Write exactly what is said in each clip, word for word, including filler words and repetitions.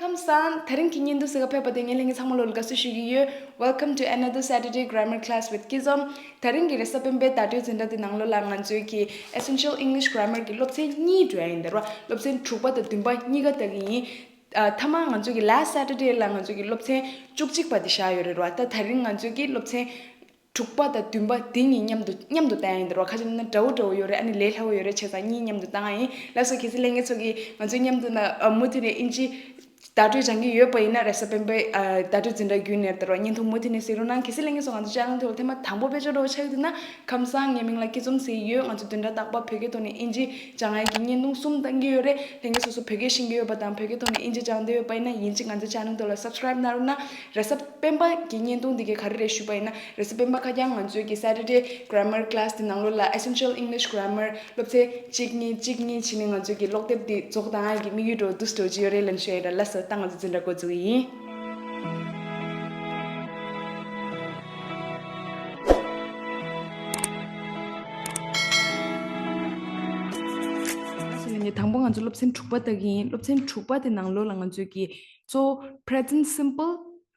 ཁམས་བཟང་། དེ་རིང་གི་བརྙན་ཐུང་གཟིགས་ག་ཕེབས་པ་དེ་ངས་ལྷན་རྒྱས་ཚང་མ་ལོ་ལ་དགའ་བསུ་ཞུ་གི་ཡོད། Welcome to another Saturday Grammar Class with Kizom. དེ་རིང་གི་རེས་གཟའ་སྤེན་པའི་བརྡ་སྤྲོད་འཛིན་གྲྭ་དེ་ནང་ལོ་ལ་ང་ཚོའི་གི་Essential English Grammar གི་སློབ་ཚན་གཉིས་འགྲོ་ཡ་ཡིན་ད་ར། སློབ་ཚན་དྲུག་པ་དང་བདུན་པ་གཉིས་ཀ་ལྟ་གི་ཡིན། ཨ། མཐའ་མ་ང་ཚོའི་གི་last Saturday ལ་ང་ཚོའི་གི་སློབ་ཚན་བཅུ་གཅིག་པ་དེ་བཞག་ཡོད་རེད་ར། ད་དེ་རིང་ང་ཚོའི་གི་སློབ་ཚན་དྲུག་པ་དང་བདུན་པ་དེ་གཉིས་མཉམ་དུ་མཉམ་དུ་བཏང་ཡ་ཡིན་ད་ར། ཁ་ཅིག་ན་འདྲ་བོ་འདྲ་བོ་ཡོད་རེད། ཨ་ནི་ལས་སླ་བོ་ཡོད་རེད། བྱས་ཙང་གཉིས་མཉམ་དུ་བཏང་ཡ་ཡིན། ལགས་སོ། གལ་སྲིད་ལྷན་རྒྱས་ཚོ་གི་ང་ཚོའི་མཉམ་དུ་ན་ཨ་མུ་མཐུད་ནས་ཨིན་ཇི་བརྡ་སྤྲོད་སྦྱང་གི་ཡོད་པ་ཡིན་ན། རེས་གཟའ་སྤེན་པའི་ཨ་བརྡ་སྤྲོད་འཛིན་གྲྭ་བརྒྱུད་ནས་ད་ར་བརྙན་ཐུང་མུ་མཐུད་ནས་གཟིགས་རོགས་གནང་། གལ་སྲིད་ལྷན་རྒྱས་ཚོ་ང་ཚོ་channel དེ་ལ་ཐེངས་མ་དང་པོ་ཕེབས་ཆོག་འདྲ་བོ་ཆགས་ཀྱི་འདུག་ན། ཁམས་བཟང་། ངའི་མིང་ལ་སྐྱིད་འཛོམས་ཟེར་གྱི་ཡོད། ང་ཚོ་བདུན་ཕྲག་རྟག་པར་བོད་སྐད་ཐོག་ནས་ཨིན་ཇི་སྦྱང་ཡ་གི་བརྙན་ཐུང་གསུམ་བཏང་གི་ཡོད་རེད། ལྷན་རྒྱས་སོ་སོ་བོད་སྐད་ཤེས་ཀྱི་ཡོད་པ་དང་བོད་སྐད་ཐོག་ནས་ཨིན་ཇི་སྦྱང་འདོད་ཡོད་པ་ཡིན་ན་ཡིན་གཅིག་ང་ཚོའི་channel དེ་ལ་subscribe གནང་རོགས་གནང་། རེས་གཟའ་སྤེན་པ་གི་བརྙན་ཐུང་འདི་གའི་ག་རེ་རེད་ཞུས་པ་ཡིན་ན། རེས་གཟའ་སྤེན་པ་ཁ་རྐྱང་ང་ཚོའི་གི་Saturday Grammar Class དེ་ནང་ལོ་ལ་Essential English Grammar སློབ་ཚན་གཅིག་གཉིས་གཅིག་གཉིས་བྱས་ནས་ང་ཚོའི་གི་ཀློག་དེབ་འདི་རྫོགས་བཏང་ཡ་གི་དམིགས་ཡུལ་འདྲ་བོ་འདུག་སེ་འགྲོ་གི་ཡོད་རེད་ལབ་ཞུ་ཡ་ར། ལགས་སོ། ད་ང་ཚོ་འཛིན་གྲྭ་འགོ་འཛུགས་ཡིན། ལགས་སོ། ཡིན་ནའི་དང་པོ་ང་ཚོ་སློབ་ཚན་དྲུག་པ་ལྟ་གི་ཡིན། སློབ་ཚན་དྲུག་པ་དེ་ནང་ལོ་ལ་ང་ཚོའི་གི་གཙོ་བོ་present simple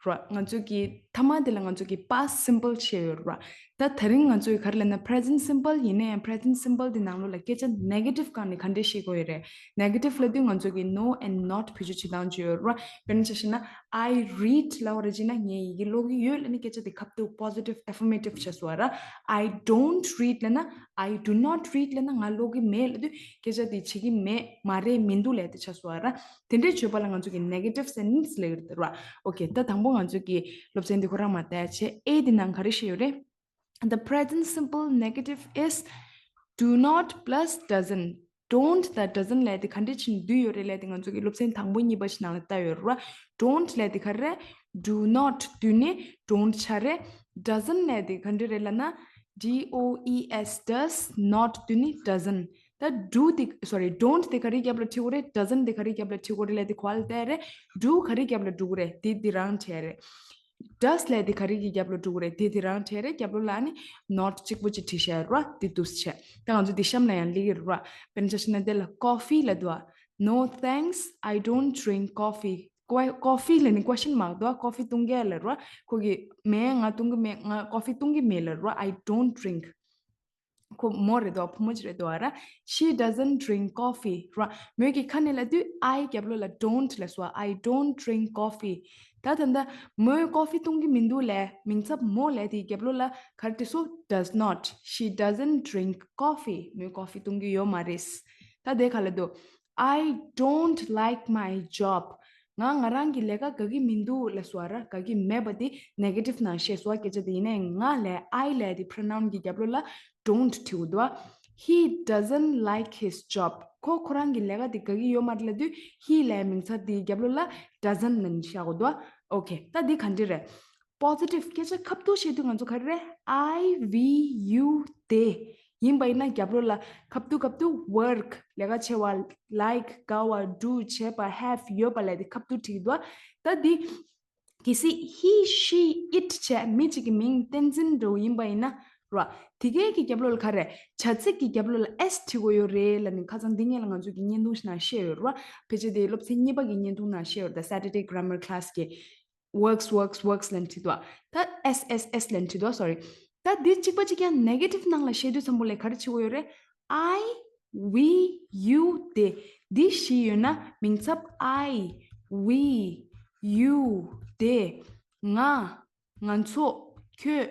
ར། ང་ཚོ་གི་མཐའ་མ་དེ་ལ་ང་ཚོ་གི་past simple བྱས་ཡོད་ར། ད་དེ་རིང་ང་ཚོ་གི་ག་རེ་ལབ་ན་present simple ཡིན་ན་ཡང་present simple དེ་ནང་ལོགས་ལ་སྐད་ཆ་negative སྒང་ནས་ག་འདྲས་བཤད་དགོས་ཡོད་རེད། negative ལབ་དུས་ང་ཚོ་གི་no and not བེད་སྤྱོད་བྱེད་སྟངས་བྱས་ཡོད་ར། དཔེར་ན་ཆ་བཞག་ན་I read ལབ་པ་ར་བྱས་ན་ངས་ཡི་གེ་ཀློག་གི་ཡོད་ལབ་ནས་སྐད་ཆ་དེ་ཁ་ཐུག་positive affirmative བྱས་སོང་བ་ར། I don't read ལབ་ན་I do not read ལབ་ན་ང་ཀློག་གི་མེད་ལབ་དུས་སྐད་ཆ་དེ་བྱེད་ཀྱི་མེད། མ་རེད། མི་འདུག་ལབ་དེ་ཆགས་སོང་བ་ར། དེ་འདྲའི་བརྗོད་པ་ལ་ང་ཚོ་གི་negative sentence ལབ་ཀྱི་རེད་ར། Okay ད་དང་པོ་ང་ཚོ་གི་སློབ་ཚན་འདི་ཁོ་རང་མར་བལྟ་ཡ་བྱས། A དེ་ནང་ག་རེ་བཤད་ཡོད་རེད། The present simple negative is do not plus doesn't. Don't དང་doesn't ལབ་དེ་ག་འདྲས་བྱས་ནས་འདུས་ཡོད་རེད་ལབ་དེ་ང་ཚོ་གི་སློབ་ཚན་དང་པོ་གཉིས་པ་ཞིག་ནང་ལ་བལྟ་ཡོད་ར། Don't ལབ་དེ་ག་རེ་རེད། Do not འདུས་ནས་don't ཆགས་རེད། Doesn't ལབ་དེ་ག་འདྲས་རེད་ལབ་ན། D O E S does not འདུས་ནས་doesn't། ད་do དེ་sorry don't དེ་ག་རེའི་རྒྱབ་ལ་འཁྲིད་དགོས་རེད། doesn't དེ་ག་རེའི་རྒྱབ་ལ་འཁྲིད་དགོས་རེད་ལབ་དེ་གོ་བ་ལ་བལྟ་ཡ་རེད། Do ག་རེའི་རྒྱབ་ལ་འགྲོ་གི་རེད། དེ་དེ་རང་བྱས་རེད། Does ལབ་དེ་ག་རེ་གི་རྒྱབ་ལ་འགྲོ་གི་རེད། དེ་དེ་རང་བྲིས་རེད། རྒྱབ་ལོགས་ལ་ནི་not གཅིག་པོ་ཅིག་བྲིས་བཞག་ཡོད་རེད་བ། དེ་འདུག་སེ་བྱས། ད་ང་ཚོ་དེ་གཤམ་ལ་ཡང་སླེབས་ཀྱི་རེད་བ། དཔེར་ན་ཆ་བཞག་ན་དེ་ལ་coffee ལབ་འདུག་བ། No thanks, I don't drink coffee. ཀོ་coffee ལབ་ནི་question mark འདུག་བ། coffee བཏུང་གི་ལབ་རེད་བ། ཁོ་གིས་མེད། ང་བཏུང་གི་མེད། ང་coffee བཏུང་གི་མེད་ལབ་རེད་བ། I don't drink. ཁོ་མོ་རེད་དོ། བུ་མོ་ཅིག་རེད་དོ་ར། She doesn't drink coffee ར། མོས་ཀྱི་ཁ་ནས་ལབ་དུས་I རྒྱབ་ལོགས་ལ་don't ལབ་སོང་། I don't drink coffee. ད་ད་ལྟ་མོས་coffee བཏུང་གི་མི་འདུག་ལབ། མིང་ཚབ་མོ་ལབ་དེའི་རྒྱབ་ལོགས་ལ་ག་རེ་བྲིས་སོང་། Does not. She doesn't drink coffee. མོས་coffee བཏུང་གི་ཡོད་མ་རེད། ད་དེ་ག་ལབ་འདུག I don't like my job. ང་ང་རང་གི་ལས་ཀ་དགའ་གི་མི་འདུག་ལབ་སོང་བ་ར། དགའ་གི་མེད་པ་དེ་negative ནང་བཤད་སོང་བ། སྐད་ཆ་དེ་ཡིན་ནའི་ང་ལབ་I ལབ་དེ་pronoun གི་རྒྱབ་ལོགས་ལ་don't བྲིས་དགོས་འདུག He doesn't like his job. ཁོ་ཁོ་རང་གི་ལས་ཀ་དེ་དགའ་གི་ཡོད་མ་རེད་ལབ་དུས་he ལབ་མིང་ཚབ་དེའི་རྒྱབ་ལོགས་ལ་doesn't ལབ་ནས་བཞག་དགོས་འདུག Okay ད་འདི་ག་འདྲ་རེད། Positive སྐད་ཆ་ཁ་ཐུག་བཤད་དུས་ང་ཚོ་ག་རེ་རེད། I, we, you, they ཡིན་པ་ཡིན་ན་རྒྱབ་ལོགས་ལ་ཁ་ཐུག་ཁ་ཐུག་work ལས་ཀ་བྱེད་པ། like དགའ་བ། do བྱེད་པ། have ཡོད་པ་ལབ་དེ་ཁ་ཐུག་བྲིས་འདུག་ད་འདི་གལ་སྲིད་he, she, it བྱས་མི་གཅིག་གི་མིང་བསྟན་འཛིན་འདྲ་བོ་ཡིན་པ་ཡིན་ན་ར། དེ་གའི་གི་རྒྱབ་ལོགས་ལ་ག་རེ། བྱ་ཚིག་གི་རྒྱབ་ལོགས་ལ་S བྲིས་དགོས་ཡོད་རེད་ལབ་ནི་ཁ་སང་འདི་སྔོན་ལ་ང་ཚོ་གི་བརྙན་ཐུང་ཞིག་ནང་བཤད་ཡོད་ར། ཕལ་ཆེར་དེ་སློབ་ཚན་གཉིས་པ་གི་བརྙན་ཐུང་ནང་བཤད་ཡོད་ར། ད་Saturday Grammar Class གི works, works, works ལབ་ནས་བྲིས་འདུག་ད་S, S, S ལབ་ནས་བྲིས་འདུག sorry ད་འདི་གཅིག་པ་གཅིག་རྐྱང་negative ནང་ལ་བཤད་དུས་ཙམ་པོ་ལ་ག་རེ་བྱེད་དགོས་ཡོད་རེད། I, we, you, they འདི་བཞི་ཡོད་ན་མིང་ཚབ་I, we, you, they ང་། ང་ཚོ། ཁྱོད།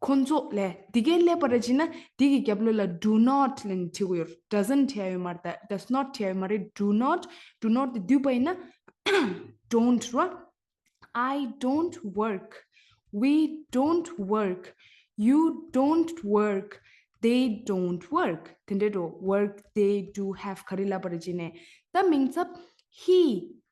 ཁོ་ཚོ་ལབ་འདི་གའི་སླེབས་པ་ར་བྱས་ན་འདི་གི་རྒྱབ་ལོགས་ལ་do not ལབ་ནས་བྲིས་དགོས་ཡོད། doesn't བྲིས་ཡོད་མ་རེད། ད་does not བྲིས་ཡོད་མ་རེད། do not, do not དེ་བསྡུས་པ་ཡིན་ན་don't ར། I don't work. We don't work. You don't work. They don't work. དེ་འདྲ་འགྲོ། work, they, do, have ག་རེ་ལབ་པ་རེད་ཅེ་ནས། ད་མིང་ཚབ་he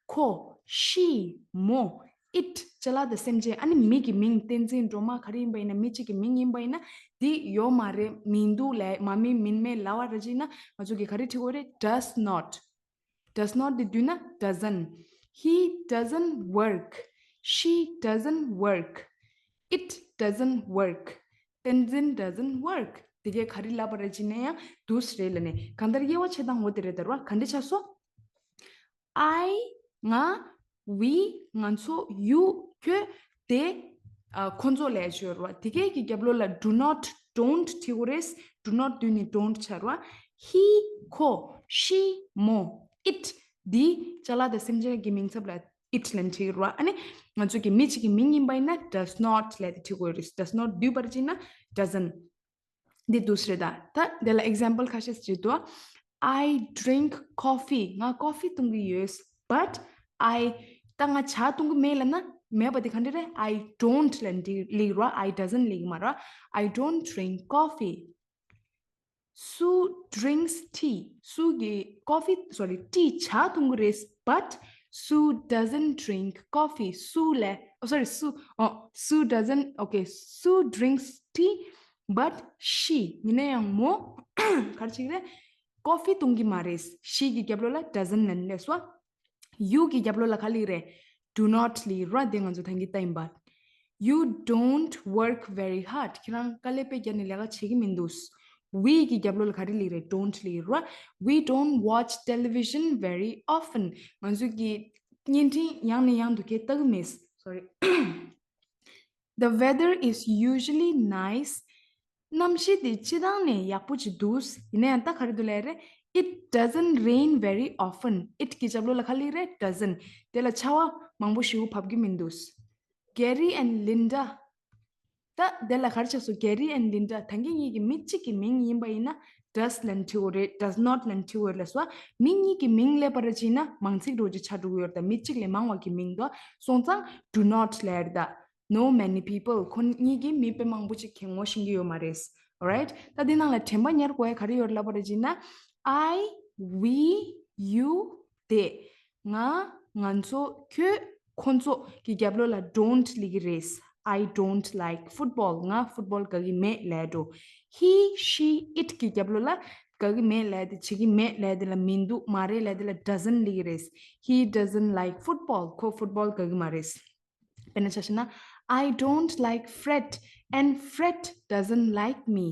ཁོ། she མོ། it ཅ་ལག་དང་སེམས་ཅན། ཨ་ནི་མི་གི་མིང་བསྟན་འཛིན་སྒྲོལ་མ་ག་རེ་ཡིན་པ་ཡིན་ན། མི་གཅིག་གི་མིང་ཡིན་པ་ཡིན་ན་འདི་ཡོད་མ་རེད། མི་འདུག་ལབ། མ་མིན་མིན་མེད་ལབ་པ་རེད་ཅེ་ན་ང་ཚོ་གི་ག་རེ་བྲིས་དགོས་རེད། does not. does not དེ་བསྡུས་ན་doesn't. He doesn't work. She doesn't work. It doesn't work. བསྟན་འཛིན་doesn't work. དེ་གས་ག་རེ་ལབ་པ་རེད་ཅེ་ན་ཡང་འདུག་སེ་རེད་ལབ་ནས། གང་ལྟར་དབྱེ་བ་ཕྱེ་སྟངས་འོ་དེ་རེད་ད་ར། ག་འདྲ་ཆགས་སོང་། I ང་ we, ང་ཚོ། you, ཁྱོད། they, ཨ། ཁོ་ཚོ་ལབ་ཡ་ཡོད་རེད་བ། དེ་གའི་གི་རྒྱབ་ལོགས་ལ་do not, don't བྲིས་དགོས་རེད། do not བྲིས་ནས་don't ཆགས་རེད་བ། he, ཁོ། she, མོ། it, འདི་ཅ་ལག་དང་སེམས་ཅན་གྱི་མིང་ཚབ་ལ་it ལབ་ནས་བྲིས་རེད་བ། ཨ་ནི་ང་ཚོ་གི་མི་གཅིག་གི་མིང་ཡིན་པ་ཡིན་ན་does not ལབ་དེ་བྲིས་དགོས་རེད། does not བསྡུས་པར་བྱས་ན་doesn't འདི་འདུག་སེ་རེད་ད། ད་དེ་ལ་example ཁ་ཤས་ཅིག་འདུག I drink coffee. ང་ཀོ་ཧྥི་འཐུང་གི་ཡོད། But I, ད་ང་ཇ་འཐུང་གི་མེད་ལབ་ན་མེད་པ་དེ་ག་འདྲ་རེད། I don't ལབ་འདི་ལབ་ར། I doesn't ལབ་གི་མ་རེད། I don't drink coffee. Sue drinks tea. སུ་གིས་ཀོ་ཧྥི། sorry, tea, ཇ་འཐུང་གི་རེད། But Sue doesn't drink coffee. སུ་ལབ། oh, sorry, Sue, oh, Sue doesn't, okay, Sue drinks tea, but she, ཡིན་ན་ཡང་མོ་ག་རེ་བྱེད་ཀྱི་རེད། ཀོ་ཧྥི་འཐུང་གི་མ་རེད། she གི་རྒྱབ་ལོགས་ལ་doesn't ལབ་ནས་སོ། you གི་རྒྱབ་ལོགས་ལ་ག་རེ་ལབ་རེད། do not ལབ་ར། དེ་ང་ཚོ་ད་གིན་ལྟ་ཡིན་པ། You don't work very hard. ཁྱེད་རང་དཀའ་ལས་དཔེ་རྒྱག་ནས་ལས་ཀ་བྱེད་ཀྱི་མི་འདུག we གི་རྒྱབ་ལོགས་ལ་ག་རེ་ལབ་རེད། don't ལབ་ར། We don't watch television very often. ང་ཚོ་གི་བརྙན་འཕྲིན་ཡང་ནས་ཡང་དུ་གས་ལྟ་གི་མེད། Sorry. The weather is usually nice. གནམ་གཤིས་དེ་སྤྱིར་བཏང་ནས་ཡག་པོ་ཅིག་འདུག་ཡིན་ན་ཡང་ད་ག་རེ་འདུག་ལབ་རེད། It doesn't rain very often. It གི་རྒྱབ་ལོགས་ལ་ག་རེ་ལབ་རེད། doesn't. དེ་ལ་ཆར་པ་མང་པོ་ཞིག་བབས་ཀྱི་མི་འདུག Gary and Linda. ད་དེ་ལ་ག་རེ་ཆགས་སོང་། Gary and Linda. ད་གིན་གཉིས་ཀྱི་མི་གཅིག་གི་མིང་ཡིན་པ་ཡིན་ན་does ལབ་ནས་བྲིས་དགོས་རེད། does not ལབ་ནས་བྲིས་དགོས་རེད་ལབ་སོང་། མི་གཉིས་ཀྱི་མིང་སླེབས་པ་རེད་བྱས་ན་མང་ཚིག་འདྲ་བོ་ཅིག་ཆགས་འགྲོ་གི་ཡོད་རེད། ད་མི་གཅིག་ལས་མང་བ་གི་མིང་དོ། སོང་ཙང་do not ལབ་རེད་ད། Know many people. ཁོ་གཉིས་ཀྱིས་མི་དཔེ་མང་པོ་ཅིག་གི་ངོ་ཤེས་ཀྱི་ཡོད་མ་རེད། Alright. ད་འདི་ནང་ལ་དྲན་པ་ཉར་དགོས་ཡ་ག་རེ་ཡོད་ལབ་པ་རེད་ཅེ་ན། I, we, you, they. ང་། ང་ཚོ། ཁྱོད། ཁོ་ཚོ་གི་རྒྱབ་ལོགས་ལ་don't ལབ་ཀྱི་རེད། I don't like football. ང་ཕུཊ་བོལ་དགའ་གི་མེད་ལབ་འགྲོ། He, she, it གི་རྒྱབ་ལོགས་ལ་དགའ་གི་མེད་ལབ་དེ། བྱེད་ཀྱི་མེད་ལབ་དེ་ལ་མི་འདུག་མ་རེད་ལབ་དེ་ལ་doesn't ལབ་ཀྱི་རེད། He doesn't like football. ཁོ་ཕུཊ་བོལ་དགའ་གི་མ་རེད། དཔེར་ན་ཆ་བཞག་ན། I don't like Fred and Fred doesn't like me.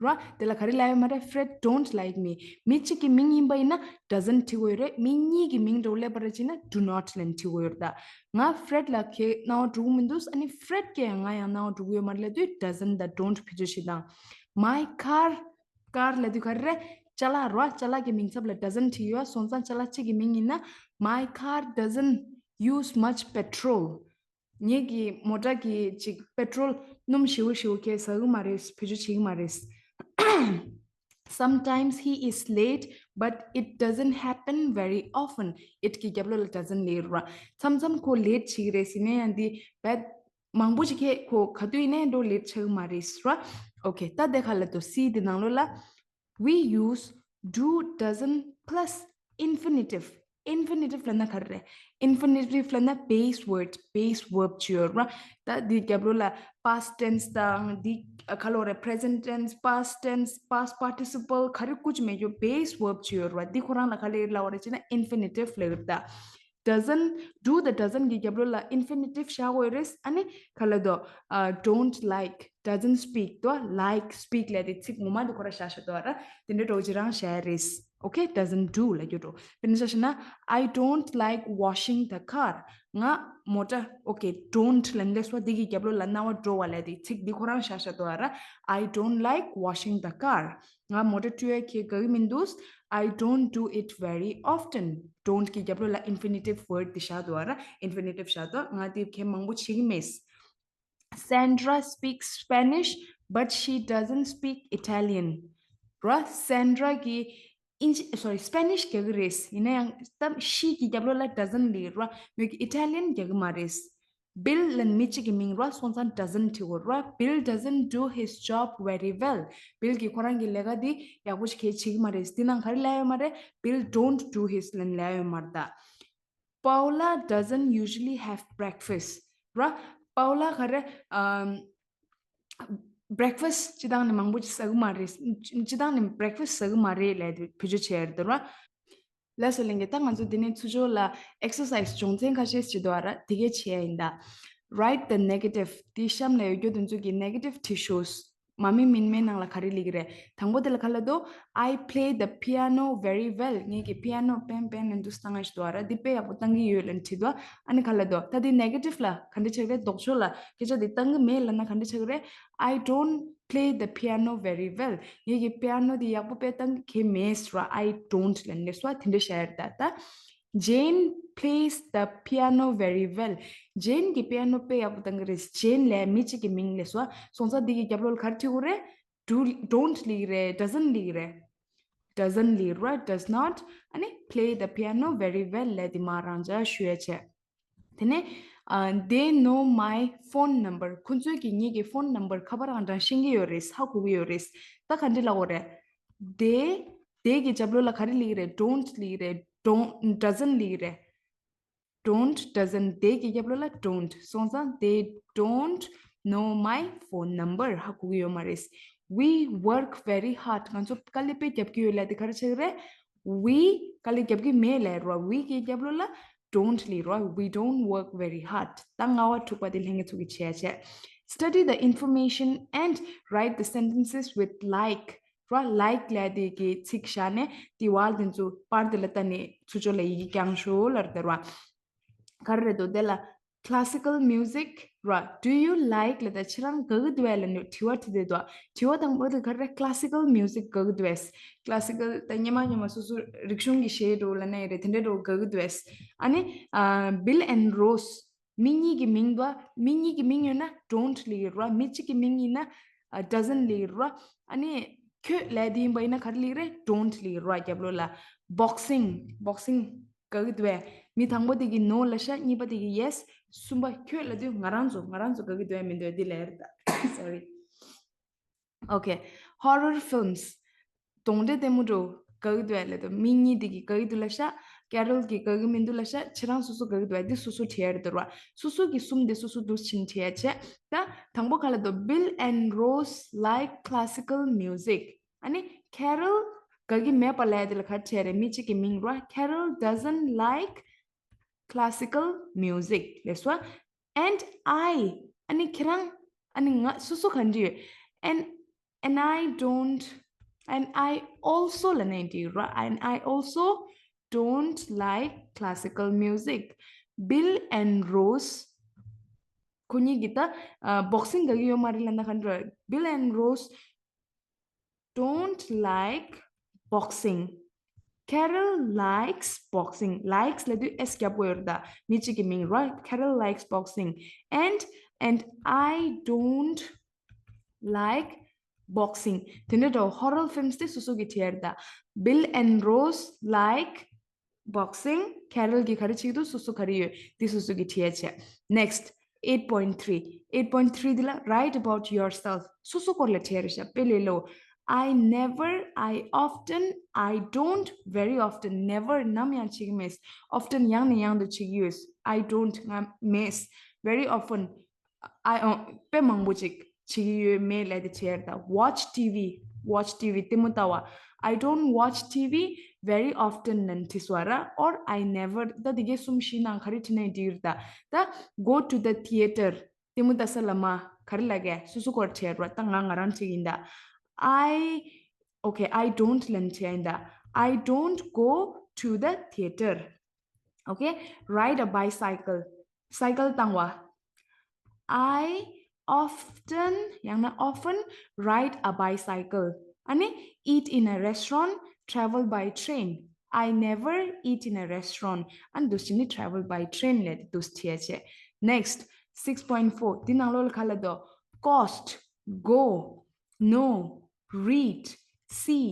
ར། དེ་ལ་ག་རེ་ལབ་ཡོད་མ་རེད། Fred don't like me. མི་གཅིག་གི་མིང་ཡིན་པ་ཡིན་ན་doesn't བྲིས་དགོས་ཡོད་རེད། མི་གཉིས་ཀྱི་མིང་འདྲ་བོ་སླེབས་པ་རེད་ཅེ་ན་do not ལབ་ནས་བྲིས་དགོས་ཡོད་རེད་ད། ང་Fred ལ་གས་སྣང་བ་འགྲོ་གི་མི་འདུག་ཨ་ནི་Fred གས་ཡང་ང་ཡང་སྣང་བ་འགྲོ་གི་ཡོད་མ་རེད་ལབ་དུས་doesn't དང་don't བེད་སྤྱོད་བྱེད་སྟངས། My car. car ལབ་དུས་ག་རེ་རེད། ཅ་ལག་ར། ཅ་ལག་གི་མིང་ཚབ་ལ་doesn't བྲིས་ཡོད། སོང་ཙང་ཅ་ལག་གཅིག་གི་མིང་ཡིན་ན། My car doesn't use much petrol. ངེད་ཀྱི་མོ་ཊ་གི་ཅིག་པེ་ཊྲོལ་སྣུམ་ཞེ་པོ་ཞེ་པོ་གས་ཟ་གི་མ་རེད། བེད་སྤྱོད་བྱེད་ཀྱི་མ་རེད། Sometimes he is late, but it doesn't happen very often. It གི་རྒྱབ་ལོགས་ལ་doesn't ལབ་ར། མཚམས་མཚམས་ཁོ་late བྱེད་ཀྱི་རེད། ཟེར་ནས་ཡང་འདི་བད་མང་པོ་ཞིག་གས་ཁོ་ག་དུས་ཡིན་ནའི་འགྲོ་late ཆགས་ཀྱི་མ་རེད་ར། Okay. ད་དེ་ག་ལ་དོ། C དེ་ནང་ལོགས་ལ། We use do, doesn't plus infinitive. infinitive ལབ་ན་ག་རེ་རེད། infinitive ལབ་ན་base word, base verb བྱས་ཡོད་ར། ད་འདི་རྒྱབ་ལོགས་ལ་past tense དང་འདི་ག་ལོག་རེད། present tense, past tense, past participle ག་རེ་ཀུ་ཅི་མེད་རྒྱུ་base verb བྱས་ཡོད་ར། འདི་ཁོ་རང་ལ་ག་ལབ་ལབ་པ་རེད་ཅེ་ན་infinitive ལབ་ཡོད་ར། ད་doesn't, do དང་doesn't གི་རྒྱབ་ལོགས་ལ་infinitive བཞག་དགོས་རེད། ཨ་ནི་ག་ལ་དོ། ཨ། don't like, doesn't speak དོ། like, speak ལབ་དེ་ཚིག་ངོ་མ་དེ་ཁོ་རང་བཞག་བཞག་དོ་ར། དེ་འདྲ་འདྲ་བོ་ཅིག་རང་བཞག་རེད། Okay, doesn't do ལབ་རྒྱུ་འགྲོ། དཔེར་ན་ཆ་བཞག་ན། I don't like washing the car. ང་མོ་ཊ། Okay, don't ལབ་ནས་སོ་འདི་གི་རྒྱབ་ལོགས་ལ་སྣང་བ་འགྲོ་བ་ལབ་དེ་ཚིག་འདི་ཁོ་རང་བཞག་བཞག་དོ་ར། I don't like washing the car. ང་མོ་ཊ་བཀྲུ་ཡ་གས་དགའ་གི་མི་འདུག I don't do it very often. don't གི་རྒྱབ་ལོགས་ལ་infinitive word དེ་བཞག་དོ་ར། infinitive བཞག་དོ། ང་དེ་གས་མང་པོ་བྱེད་ཀྱི་མེད། Sandra speaks Spanish, but she doesn't speak Italian. ར། སན་ཌྲ་གིས་ཨིན་ཇི། sorry, Spanish རྒྱག་གི་རེད། ཡིན་ན་ཡང་ད་she གི་རྒྱབ་ལོགས་ལ་doesn't ལབ་ར། མོས་ཀྱི་Italian རྒྱག་གི་མ་རེད། Bill ལབ་མི་གཅིག་གི་མིང་ར། སོང་ཙང་doesn't བྲིས་དགོས་ར། Bill doesn't do his job very well. Bill གིས་ཁོ་རང་གི་ལས་ཀ་འདི་ཡག་པོ་ཞིག་གས་བྱེད་ཀྱི་མ་རེད། འདི་ནང་ག་རེ་ལབ་ཡོད་མ་རེད། Bill don't do his ལབ་ནས་ལབ་ཡོད་མ་རེད་ད། Paula doesn't usually have breakfast ར། པའོ་ལ་ག་རེ། ཨམ། breakfast སྤྱིར་བཏང་ནས་མང་པོ་ཟ་གི་མ་རེད། སྤྱིར་བཏང་ནས་breakfast ཟ་གི་མ་རེད་ལབ་དེ་བེད་སྤྱོད་བྱས་ཡོད་རེད་ར། ལགས་སོ་ལྷན་རྒྱས། ད་ང་ཚོ་འདི་ནས་ཚུར་ཕྱོགས་ལ་exercise སྦྱོང་ཚན་ཁ་ཤས་ཤིག་འདུག་ཨ་ར། དེ་གས་བྱས་ཡིན་ད། Write the negative. དེ་གཤམ་ལ་ཡོད་རྒྱུ་དེ་ཚོ་གི་negative tissue མ་མི་མིན་མའི་ནང་ལ་ག་རེ་ལེགས་རེད། དང་པོ་དེ་ལ་ག་ལ་དོ། I play the piano very well. ངས་ཀྱི་པི་ཡ་ནོ་པན་པན་ནས་འདུག་སེ་བཏང་ཡ་ཞིག་འདུག་ཨ་ར། འདི་དཔེ་ཡག་པོ་བཏང་གི་ཡོད་ལབ་ནས་བྲིས་འདུག་ཨ་ནི་ག་ལ་དོ། ད་འདི་ནེ་གེ་ཊིབ་ལ་ག་འདྲ་ཆགས་རེད། ལྡོག་ཕྱོགས་ལ་སྐད་ཆ་འདི་བཏང་གི་མེད་ལབ་ན་ག་འདྲ་ཆགས་རེད། I don't play the piano very well. ངས་ཀྱི་པི་ཡ་ནོ་འདི་ཡག་པོ་དཔེ་བཏང་གི་མེད་ར། I don't ལབ་ནས་སོ་དེ་འདྲ་བཤད་ཡ་རེད་ད། ད། Jane plays the piano very well. ཇེན་གྱིས་པི་ཡ་ནོ་དཔེ་ཡག་པོ་བཏང་གི་རེད། ཇེན་ལབ་མི་གཅིག་གི་མིང་ལབ་སོང་། སོང་ཙང་འདི་གི་རྒྱབ་ལོགས་ལ་ག་རེ་བྲིས་དགོས་རེད། Do, don't ལབ་ཀྱི་རེད། Doesn't ལབ་ཀྱི་རེད། Doesn't ལབ་ཀྱི་རེད། Does not. ཨ་ནི་play the piano very well ལབ་དེ་མ་རང་འཇགས་ཞུ་ཡ་བྱས། དེ་ནས་ཨ། They know my phone number. ཁོ་ཚོས་ཀྱིས་ངེད་ཀྱི་ཕོན་ནམ་བར་ག་པར་ཨང་གྲངས་ཤེས་ཀྱི་ཡོད་རེད། ཧ་གོ་གི་ཡོད་རེད། ད་ག་འདྲ་ལབ་དགོས་རེད། They, they གི་རྒྱབ་ལོགས་ལ་ག་རེ་ལབ་ཀྱི་རེད། Don't ལབ་ཀྱི་རེད། Don't, doesn't ལབ་ཀྱི་རེད། Don't, doesn't. They གི་རྒྱབ་ལོགས་ལ་don't སོང་ཙང་། They don't know my phone number. ཧ་གོ་གི་ཡོད་མ་རེད། We work very hard. ང་ཚོ་དཀའ་ལས་དཔེ་རྒྱབ་ཀྱི་ཡོད་ལབ་དེ་ག་རེ་ཆགས་ཀྱི་རེད། We དཀའ་ལས་རྒྱབ་ཀྱི་མེད་ལབ་ར། We གི་རྒྱབ་ལོགས་ལ་don't ལབ་ར། We don't work very hard. ད་ལྔ་པ་དྲུག་པ་དེ་ལྷན་རྒྱས་ཚོ་གིས་བྱས་བྱས། Study the information and write the sentences with like ར། Like ལབ་དེ་གི་ཚིག་བཞག་ནས་དེ་བར་དེ་ཚོ་པར་དེ་ལ་ལྟ་ནས་ཚུར་ཕྱོགས་ལ་ཡི་གེ་བརྐྱངས་ཤོག་ལབ་རེད་ར། ག་རེ་རེད་འདུག་དེ་ལ། Classical music ར། Do you like ལབ་ད་ཁྱེད་རང་དགའ་གི་འདུག་གས་ལབ་ནས་དྲི་བ་དྲིས་བསྡད་འདུག་དྲི་བ་དང་པོ་དེ་ག་རེ་རེད། Classical music དགའ་གི་འདུག་གས། Classical ད་སྔོན་མ་སྔོན་མ་སོ་སོ་རིག་གཞུང་གི་གཞས་འདྲ་བོ་ལབ་ན་ཡང་རེད། དེ་འདྲ་འདྲ་བོ་དགའ་གི་འདུག་གས། ཨ་ནི་ཨ། Bill and Rose མི་གཉིས་ཀྱི་མིང་འདུག་མི་གཉིས་ཀྱི་མིང་ཡོད་ན་don't ལབ་ཀྱི་རེད། མི་གཅིག་གི་མིང་ཡིན་ན་ཨ། Doesn't ལབ་ཀྱི་རེད། ཨ་ནི་ཁྱོད་ལབ་དེ་ཡིན་པ་ཡིན་ན་ག་རེ་ལབ་ཀྱི་རེད། Don't ལབ་ཀྱི་རེད། རྒྱབ་ལོགས་ལ། Boxing, boxing དགའ་གི་འདུག་གས། མི་དང་པོ་དེ་གིས་no ལབ་ཤག་གཉིས་པ་དེ་གིས་yes། གསུམ་པ་ཁྱོད་ལབ་དུས་ང་རང་ཚོ་ང་རང་ཚོ་དགའ་གི་འདུག་གས་མི་འདུག་གས། འདི་ལབ་ཡ་རེད་ད། Sorry. Okay. Horror films གདོན་འདྲེ་ལྟད་མོ་འདྲ་བོ་དགའ་གི་འདུག་གས་ལབ་དུས་མི་གཉིས་དེ་གིས་དགའ་གི་འདུག་ལབ་ཤག Carol གིས་དགའ་གི་མི་འདུག་ལབ་ཤག་ཁྱེད་རང་སོ་སོ་དགའ་གི་འདུག་གས། འདི་སོ་སོ་བྲིས་ཡ་རེད་འདུག་ར། སོ་སོ་གི་གསུམ་དེ་སོ་སོ་འདུག་སེ་བྱས་ནས་བྲིས་ཡ་བྱས། ད་དང་པོ་ག་ལ་དོ། Bill and Rose like classical music. ཨ་ནི་Carol དགའ་གི་མེད་པ་ལབ་ཡ་དེ་ལ་ག་རེ་བྲིས་རེད། མི་གཅིག་གི་མིང་ར། Carol doesn't like classical music ལབ་སོང་། And I ཨ་ནི་ཁྱེད་རང་། ཨ་ནི་ང་སོ་སོ་ག་འདྲ་ཡོད། And, and I don't, and I also ལབ་ན་འགྲིག་ར། And I also don't like classical music. Bill and Rose ཁོ་གཉིས་ཀྱིས་ད་ཨ། Boxing དགའ་གི་ཡོད་མ་རེད་ལབ་ན་ག་འདྲ། Bill and Rose don't like boxing. Carol likes boxing. Likes ལབ་དུས་S རྒྱབ་དགོས་ཡོད་རེད་ད། མི་གཅིག་གི་མིང་ར། Carol likes boxing. And, and I don't like boxing. དེ་འདྲ་འདྲ་བོ། Horror films དེ་སོ་སོ་གིས་བྲིས་ཡ་རེད་ད། Bill and Rose like boxing. Carol གིས་ག་རེ་བྱེད་ཀྱི་འདུག་སོ་སོ་ག་རེ་ཡོད་དེ་སོ་སོ་གིས་བྲིས་ཡ་བྱས། Next, eight point three. Eight point three དེ་ལ་write about yourself. སོ་སོ་སྐོར་ལ་བྲིས་ཡ་རེད་ཤག་དཔེ་ལས་སླ་བོ། I never, I often, I don't, very often. Never ནམ་ཡང་བྱེད་ཀྱི་མེད། Often ཡང་ནས་ཡང་དུ་བྱེད་ཀྱི་ཡོད། I don't ང་མེད། Very often I, དཔེ་མང་པོ་ཅིག་བྱེད་ཀྱི་ཡོད་མེད་ལབ་དེ་བྲིས་ཡ་རེད་ད། Watch T V, watch T V ལྟད་མོ་ལྟ་བ། I don't watch T V very often ནན་བྲིས་སོང་ར། Or I never. ད་དེ་གའི་གསུམ་བཞི་ནང་ག་རེ་བྲིས་ན་འགྲིག་རེད་ད། ད་go to the theatre. ལྟད་མོ་ལྟ་ས་ལ་མ་ག་རེ་ལབ་ཀྱི། སོ་སོ་སྐོར་བྲིས་ར། ད་ང་ང་རང་བྲིས་ཡིན་ད། I, okay, I don't ལབ་བྲིས་ཡིན་ད། I don't go to the theatre. Okay, ride a bicycle. Cycle བཏང་བ། I often ཡང་ན often ride a bicycle. ཨ་ནི་eat in a restaurant, travel by train. I never eat in a restaurant. ཨ་ནི་འདུག་སེ་ནི་travel by train ལབ་དེ་འདུག་སེ་བྲིས་ཡ་བྱས། Next, six point four དེ་ནང་ལོགས་ལ་ག་ལ་དོ། Cost, go, know, read, see,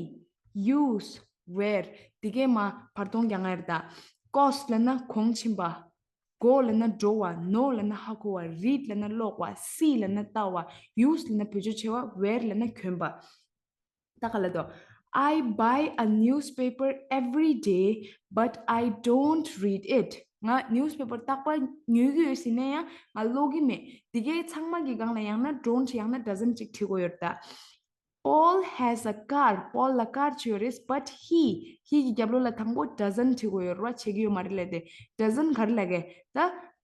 use, wear. དེ་གའི་མ་བར་སྟོང་རྒྱག་ཡ་རེད་ད། Cost ལབ་ན་གོང་ཕྱིན་པ། Go ལབ་ན་འགྲོ་བ། Know ལབ་ན་ཧ་གོ་བ། Read ལབ་ན་ཀློག་པ། See ལབ་ན་ལྟ་བ། Use ལབ་ན་བེད་སྤྱོད་བྱེད་པ། Wear ལབ་ན་གྱོན་པ། ད་ག་ལ་དོ། I buy a newspaper every day, but I don't read it. ང་newspaper རྟག་པར་ཉོ་གི་ཡོད་ཟེར་ནས་ཡང་ང་ཀློག་གི་མེད། དེ་གའི་ཚང་མ་གི་སྒང་ལ་ཡང་ན་don't ཡང་ན་doesn't ཅིག་བྲིས་དགོས་ཡོད་ད། Paul has a car. Paul ལ་car ཅིག་ཡོད་རེད། But he, he གི་རྒྱབ་ལོགས་ལ་དང་པོ་doesn't བྲིས་དགོས་ཡོད་རེད་བ། བྱེད་ཀྱི་ཡོད་མ་རེད་ལབ་དེ། Doesn't ག་རེ་ལབ་གི།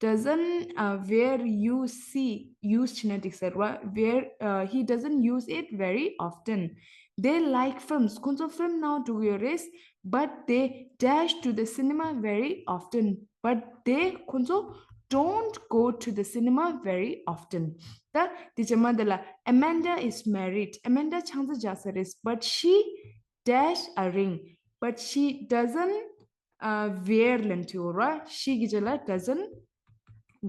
ད་doesn't uh, where you see use བྱས་ན་འགྲིག་ས་རེད་བ། Where uh, he doesn't use it very often. They like films. ཁོང་ཚོ་ཕིལམ་ནང་འགྲོ་གི་ཡོད་རེད། But they dash to the cinema very often. But they ཁོང་ཚོ་don't go to the cinema very often. ད་དེ་རྗེས་མ་དེ་ལ། Amanda is married. Amanda ཆང་ས་རྒྱག་ས་རེད། But she dash a ring. But she doesn't uh, wear ལབ་འདུག་ར། She གི་རྗེས་ལ་doesn't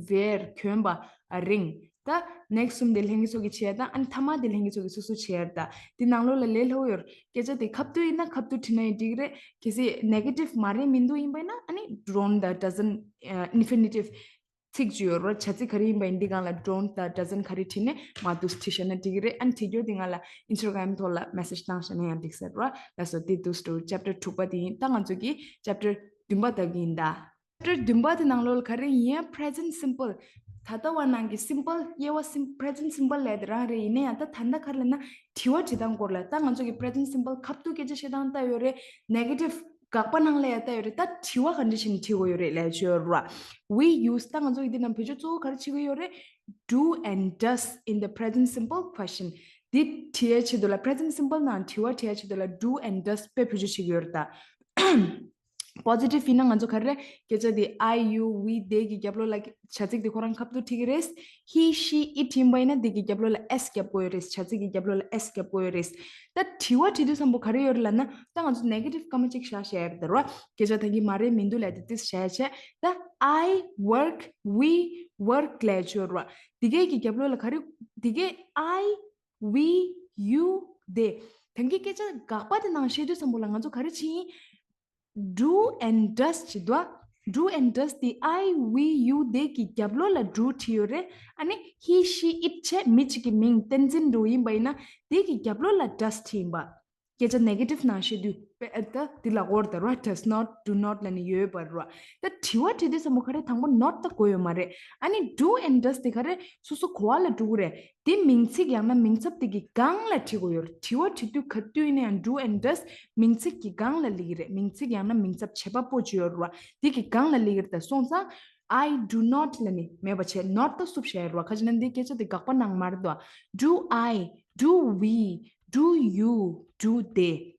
wear གྱོན་པ་a ring. ད་next གསུམ་དེ་ལྷན་རྒྱས་ཚོ་གིས་བྱས་དང་། ཨ་ནི་མཐའ་མ་དེ་ལྷན་རྒྱས་ཚོ་གིས་སོ་སོ་བྱས་དང་། དེ་ནང་ལོགས་ལ་ལས་སླ་པོ་ཡོད་རེད། སྐད་ཆ་དེ་ཁ་ཐུག་ཡིན་ན་ཁ་ཐུག་བྲིས་ན་ཡང་འགྲིག་གི་རེད། གལ་སྲིད་negative མ་རེད་མི་འདུག་ཡིན་པ་ཡིན་ན། ཨ་ནི་don't དང་doesn't uh, infinitive ཚིག་ཅིག་ཡོད་རེད། བྱ་ཚིག་ག་རེ་ཡིན་པ་ཡིན་འདི་སྒང་ལ་don't དང་doesn't ག་རེ་བྲིས་ནས་མར་འདུག་བྲིས་བཞག་ན་འགྲིག་གི་རེད། ཨ་ནི་བྲིས་རྒྱུ་དེ་ང་ལ་Instagram ཐོག་ལ་message བཏང་བཞག་ན་ཡང་འགྲིག་ས་རེད། ལགས་སོ། འདི་འདུག་སེ་chapter དྲུག་པ་དེ་ཡིན། ད་ང་ཚོ་གི་chapter བདུན་པ་ལྟ་གི་ཡིན་ད། Chapter བདུན་པ་དེ་ནང་ལོགས་ལ་ག་རེ་ཡིན། Present simple། ད་ལྟ་བ་ནང་གི་simple དབྱེ་བ་སིམ་present simple ལབ་དེ་རང་རེད། ཡིན་ན་ཡང་ད་ད་ལྟ་ག་རེ་ལབ་ན་དྲི་བ་དྲི་སྟངས་སྐོར་ལ། ད་ང་ཚོ་གི་present simple ཁ་ཐུག་སྐད་ཆ་བཤད་སྟངས་ལྟ་ཡོད་རེད། Negative དགག་པ་ནང་ལ་ཡ་ལྟ་ཡོད་རེད། ད་དྲི་བ་ག་འདྲ་བྱས་ནས་དྲི་དགོས་ཡོད་རེད་ལབ་ཡ་ཅིག་ཡོད་རེད་བ། We use ད་ང་ཚོ་ཡི་འདི་ནང་བེད་སྤྱོད་གཙོ་བོ་ག་རེ་བྱེད་ཀྱི་ཡོད་རེད། Do and does in the present simple question. འདི་དྲི་ཡའི་ཆེད་དུ་ལ། present simple ནང་དྲི་བ་དྲི་ཡའི་ཆེད་དུ་ལ་do and does དཔེ་བེད་སྤྱོད་བྱེད་ཀྱི་ཡོད་རེད་ད། Positive ཡིན་ན་ང་ཚོ་ག་རེ་རེད། སྐད་ཆ་འདི་I, you, we, they གི་རྒྱབ་ལོགས་ལ་བྱ་ཚིག་དེ་ཁོ་རང་ཁ་ཐུག་ཁྲིད་ཀྱི་རེད། He, she, it ཡིན་པ་ཡིན་ན་དེ་གི་རྒྱབ་ལོགས་ལ་s རྒྱབ་དགོས་ཡོད་རེད། བྱ་ཚིག་གི་རྒྱབ་ལོགས་ལ་s རྒྱབ་དགོས་ཡོད་རེད། ད་དྲི་བ་དྲི་དུས་ཙམ་པོ་ག་རེ་ཡོད་རེད་ལབ་ན། ད་ང་ཚོ་negative སྐར་མ་གཅིག་བཞག་བཞག་ཡ་རེད་ད་རོ། སྐད་ཆ་ད་གི་མ་རེད་མི་འདུག་ལབ་དེ་ཏིས་བཞག་ཡ་བྱས། ད་I work, we work ལབ་ཡ་ཅིག་ཡོད་རེད་བ། དེ་གའི་གི་རྒྱབ་ལོགས་ལ་ག་རེ། དེ་གའི་I, we, you, they ད་གི་སྐད་ཆ་དགག་པ་དེ་ནང་བཤད་དུས་ཙམ་པོ་ལ་ང་ཚོ་ག་རེ་བྱེད་ཡིན། Do and does ཅིག་འདུག་ཨ། Do and does དེ་I, we, you, they གི་རྒྱབ་ལོགས་ལ་do བྲིས་ཡོད་རེད། ཨ་ནི་he, she, it བྱས་མི་གཅིག་གི་མིང་བསྟན་འཛིན་འདྲ་བོ་ཡིན་པ་ཡིན་ན་དེ་གི་རྒྱབ་ལོགས་ལ་does བྲིས་ཡིན་པ། སྐད་ཆ་negative ནང་བཤད་དུས་པེ་ཨ་ད་དེ་ལ་གོ་རེད་ད་ར། Does not, do not ལབ་ནས་ཡོད་པ་ར། ད་དྲི་བ་དྲི་དུས་ཙམ་པོ་ག་རེ། དང་པོ་not ད་དགོས་ཡོད་མ་རེད། ཨ་ནི་do and does དེ་ག་རེ། སོ་སོ་གོ་བ་ལ་འགྲོ་གི་རེད། དེ་མིང་ཚིག་ཡང་ན་མིང་ཚབ་དེ་གི་སྒང་ལ་བྲིས་དགོས་ཡོད་རེད། དྲི་བ་དྲི་དུས་ག་དུས་ཡིན་ན་ཡང་do and does མིང་ཚིག་གི་སྒང་ལ་སླེབས་ཀྱི་རེད། མིང་ཚིག་ཡང་ན་མིང་ཚབ་བྱེད་པ་པོ་ཅིག་ཡོད་རེད་བ། དེ་གི་སྒང་ལ་སླེབས་ཀྱི་རེད། ད་སོང་ཙང་I do not ལབ་ནས་མེད་པ་བྱས་not ད་བསུབས་བཞག་ཡོད་རེད་བ། ག་ཅི་ན་འདི་སྐད་ཆ་དེ་དགག་པ་ནང་མ་རེད་དོ། Do I, do we, do you, do they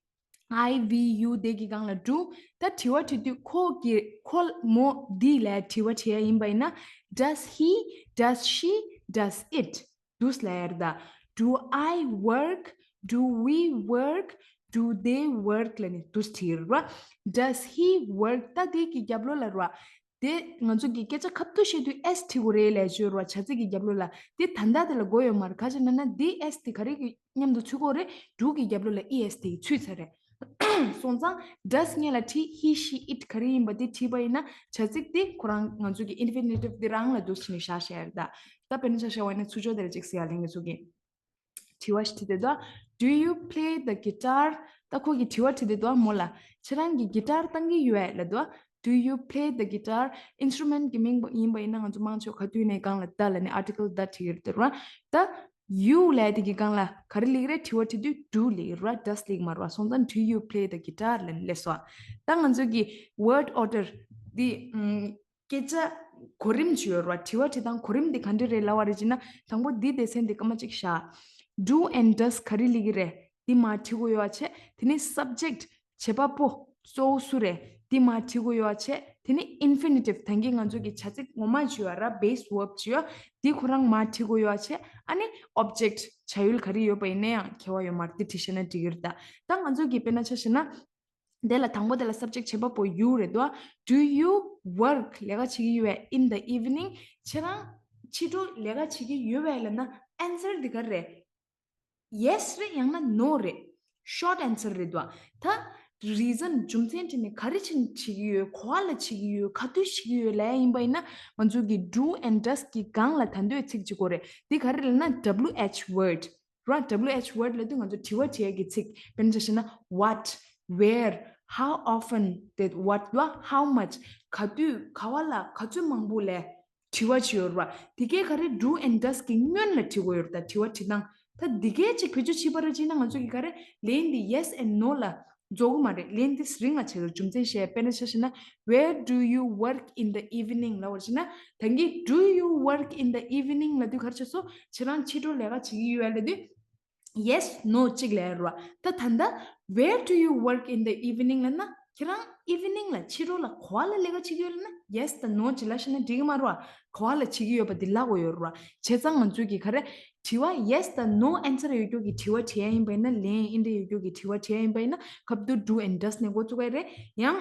I, we, you, they གི་སྒང་ལ་do། ད་དྲི་བ་དྲི་དུས་ཁོ་གི་ཁོ་མོ་འདི་ལ་དྲི་བ་དྲི་ཡ་ཡིན་པ་ཡིན་ན། Does he, does she, does it འདུག་སེ་ལབ་ཡ་རེད་ད། Do I work, do we work, do they work ལབ་ནས་འདུག་སེ་དྲི་ཡ་རེད་བ། Does he work ད་དེ་གི་རྒྱབ་ལོགས་ལ་རེད་བ། དེ་ང་ཚོ་གི་སྐད་ཆ་ཁ་ཐུག་བཤད་དུས་s དྲི་དགོས་རེད་ལབ་ཡ་ཅིག་ཡོད་རེད་བ། བྱ་ཚིག་གི་རྒྱབ་ལོགས་ལ། དེ་ད་ལྟ་དེ་ལ་དགོས་ཡོད་མ་རེད། ག་ཅི་ན་ན་དེ་s དེ་ག་རེ་གི་མཉམ་དུ་ཚུད་དགོས་རེད། do གི་རྒྱབ་ལོགས་ལ་es དེ་ཚུད་ཚར་རེད། སོང་ཙང་does སྔོན་ལ་བྲིས། he, she, it ག་རེ་ཡིན་པ་དེ་བྲིས་པ་ཡིན་ན་བྱ་ཚིག་དེ་ཁོ་རང་ང་ཚོ་གི་infinitive དེ་རང་ལ་འདུག་སེ་བྱས་ནས་བཞག་བཞག་ཡ་རེད་ད། ད་དཔེར་ན་ཆ་བཞག་པ་ཡིན་ན་ཚུར་ཕྱོགས་དེ་ལ་ཅིག་ཟེར་ཡ་ལེན་གི་ཚུགས་ཀྱི། དྲི་བ་ཞིག་དྲིས་དེ་དོ། Do you play the guitar? ད་ཁོ་གི་དྲི་བ་དྲིས་དེ་དོ་མོ་ལ། ཁྱེད་རང་གི་guitar བཏང་གི་ཡོད་ལབ་དོ། Do you play the guitar? Instrument གི་མིང་ཡིན་པ་ཡིན་ན་ང་ཚོ་མང་ཆེ་བ་ག་དུས་ནས་སྒང་ལ་the ལབ་ནས་article the བྲིས་ཡོད་དེ་ར། ད་you ལབ་དེ་གི་སྒང་ལ་ག་རེ་སླེབས་རེད། དྲི་བ་དྲིས་དུས་do སླེབས་ར། does སླེབས་མ་རེད་བ། སོང་ཙང་do you play the guitar ལབ་ནས་སླེབས་སོང་། ད་ང་ཚོ་གི་word order འདི་ཨམ། སྐད་ཆ་གོ་རིམ་ཅིག་ཡོད་རེད་བ། དྲི་བ་དྲི་སྟངས་གོ་རིམ་འདི་ག་འདྲ་རེད་ལབ་པ་རེད་ཅེ་ན། དང་པོ་འདི་སྡེ་ཚན་འདི་སྐར་མ་གཅིག་བཞག Do and does ག་རེ་སླེབས་ཀྱི་རེད། འདི་མར་བྲིས་དགོས་ཡོད་བྱས། དེ་ནས་subject བྱེད་པ་པོ་གཙོ་བོ་སུ་རེད། འདི་མར་བྲིས་དགོས་ཡོད་བྱས། དེ་ནས་infinitive ད་གིན་ང་ཚོ་གི་བྱ་ཚིག་ངོ་མ་ཅིག་ཡོད་ར། base verb ཅིག་ཡོད། འདི་ཁོ་རང་མར་བྲིས་དགོས་ཡོད་བྱས། ཨ་ནི་object བྱ་ཡུལ་ག་རེ་ཡོད་པ་ཡིན་ན་ཡང་ཁྱད་པར་ཡོད་མ་རེད། འདི་བྲིས་ཤེས་ན་འགྲིག་གི་རེད་ད། ད་ང་ཚོ་གི་དཔེར་ན་ཆ་བཞག་ན། དེ་ལ་དང་པོ་དེ་ལ་subject བྱེད་པ་པོ་you རེད་དོ། Do you work ལས་ཀ་བྱེད་ཀྱི་ཡོད་པས། In the evening ཁྱེད་རང་ཕྱི་དྲོ་ལས་ཀ་བྱེད་ཀྱི་ཡོད་པས་ལབ་ན་answer འདི་ག་རེད། Yes རེད། ཡང་ན་no རེད། Short answer རེད་དོ། ད་reason རྒྱུ་མཚན་དྲིས་ནས་ག་རེ་བྱེད་བྱེད་ཀྱི་ཡོད། ག་པར་ལ་བྱེད་ཀྱི་ཡོད། ག་དུས་བྱེད་ཀྱི་ཡོད་ལབ་ཡ་ཡིན་པ་ཡིན་ན། ང་ཚོ་གི་do and does གི་སྒང་ལ་ད་འདོད་ཚིག་གཅིག་པོ་རེད། འདི་ག་རེ་ལབ་ན་W H word ར། W H word ལབ་དུས་ང་ཚོ་དྲི་བ་དྲི་ཡ་གི་ཚིག་དཔེར་ན་ཆ་བཞག་ན་what, where, how often དེ་what ལ་how much ག་དུས་ག་པར་ལ་ག་ཚོད་མང་པོ་ལབ་དྲི་བ་ཅིག་ཡོད་རེད་བ། དེ་གའི་ག་རེ་do and does གི་སྔོན་ལ་དྲི་དགོས་ཡོད་རེད་ད། དྲི་བ་དྲི་སྟངས་ ད་འདི་གའི་ཅིག་བེད་སྤྱོད་བྱེད་པ་ར་ཅིག་ན་ང་ཚོ་གི་ག་རེ་ལན་འདི་yes and no ལ་རྫོགས་གི་མ་རེད། ལན་འདི་རིང་ལ་བྱེད་དགོས། རྒྱུ་མཚན་བཤད། དཔེར་ན་ཆ་བཞག་ན། Where do you work in the evening? ལབ་པ་ཅིག་ན། ད་གིན་do you work in the evening? ལབ་དུས་ག་རེ་བྱས་སོང་། ཁྱེད་རང་ཕྱི་དྲོ་ལས་ཀ་བྱེད་ཀྱི་ཡོད་ལབ་དུས། Yes, no གཅིག་ལབ་ར། ད་ད་ལྟ་Where do you work in the evening? ལབ་ན། ཁྱེད་རང་evening ལ་ཕྱི་དྲོ་ལ་ག་པར་ལ་ལས་ཀ་བྱེད་ཀྱི་ཡོད་ལབ་ན། Yes དང་no གཅིག་ལབ་ཤེས་ན་འགྲིག་གི་མ་རེད་བ། ག་པར་ལ་བྱེད་ཀྱི་ཡོད་པ་འདི་ལབ་དགོས་ཡོད་རེད་བ། བྱས་ཙང་ང་ཚོས་ཀྱི་ག་རེ། དྲི་བ་yes དང་no answer ཡོད་རྒྱུ་གི་དྲི་བ་དྲི་ཡ་ཡིན་པ་ཡིན་ན། ལན་འདི་འདྲ་ཡོད་རྒྱུ་གི་དྲི་བ་དྲི་ཡ་ཡིན་པ་ཡིན་ན། ཁ་ཐུག་do and does ནས་འགོ་བཙུགས་ཡ་རེད། ཡང་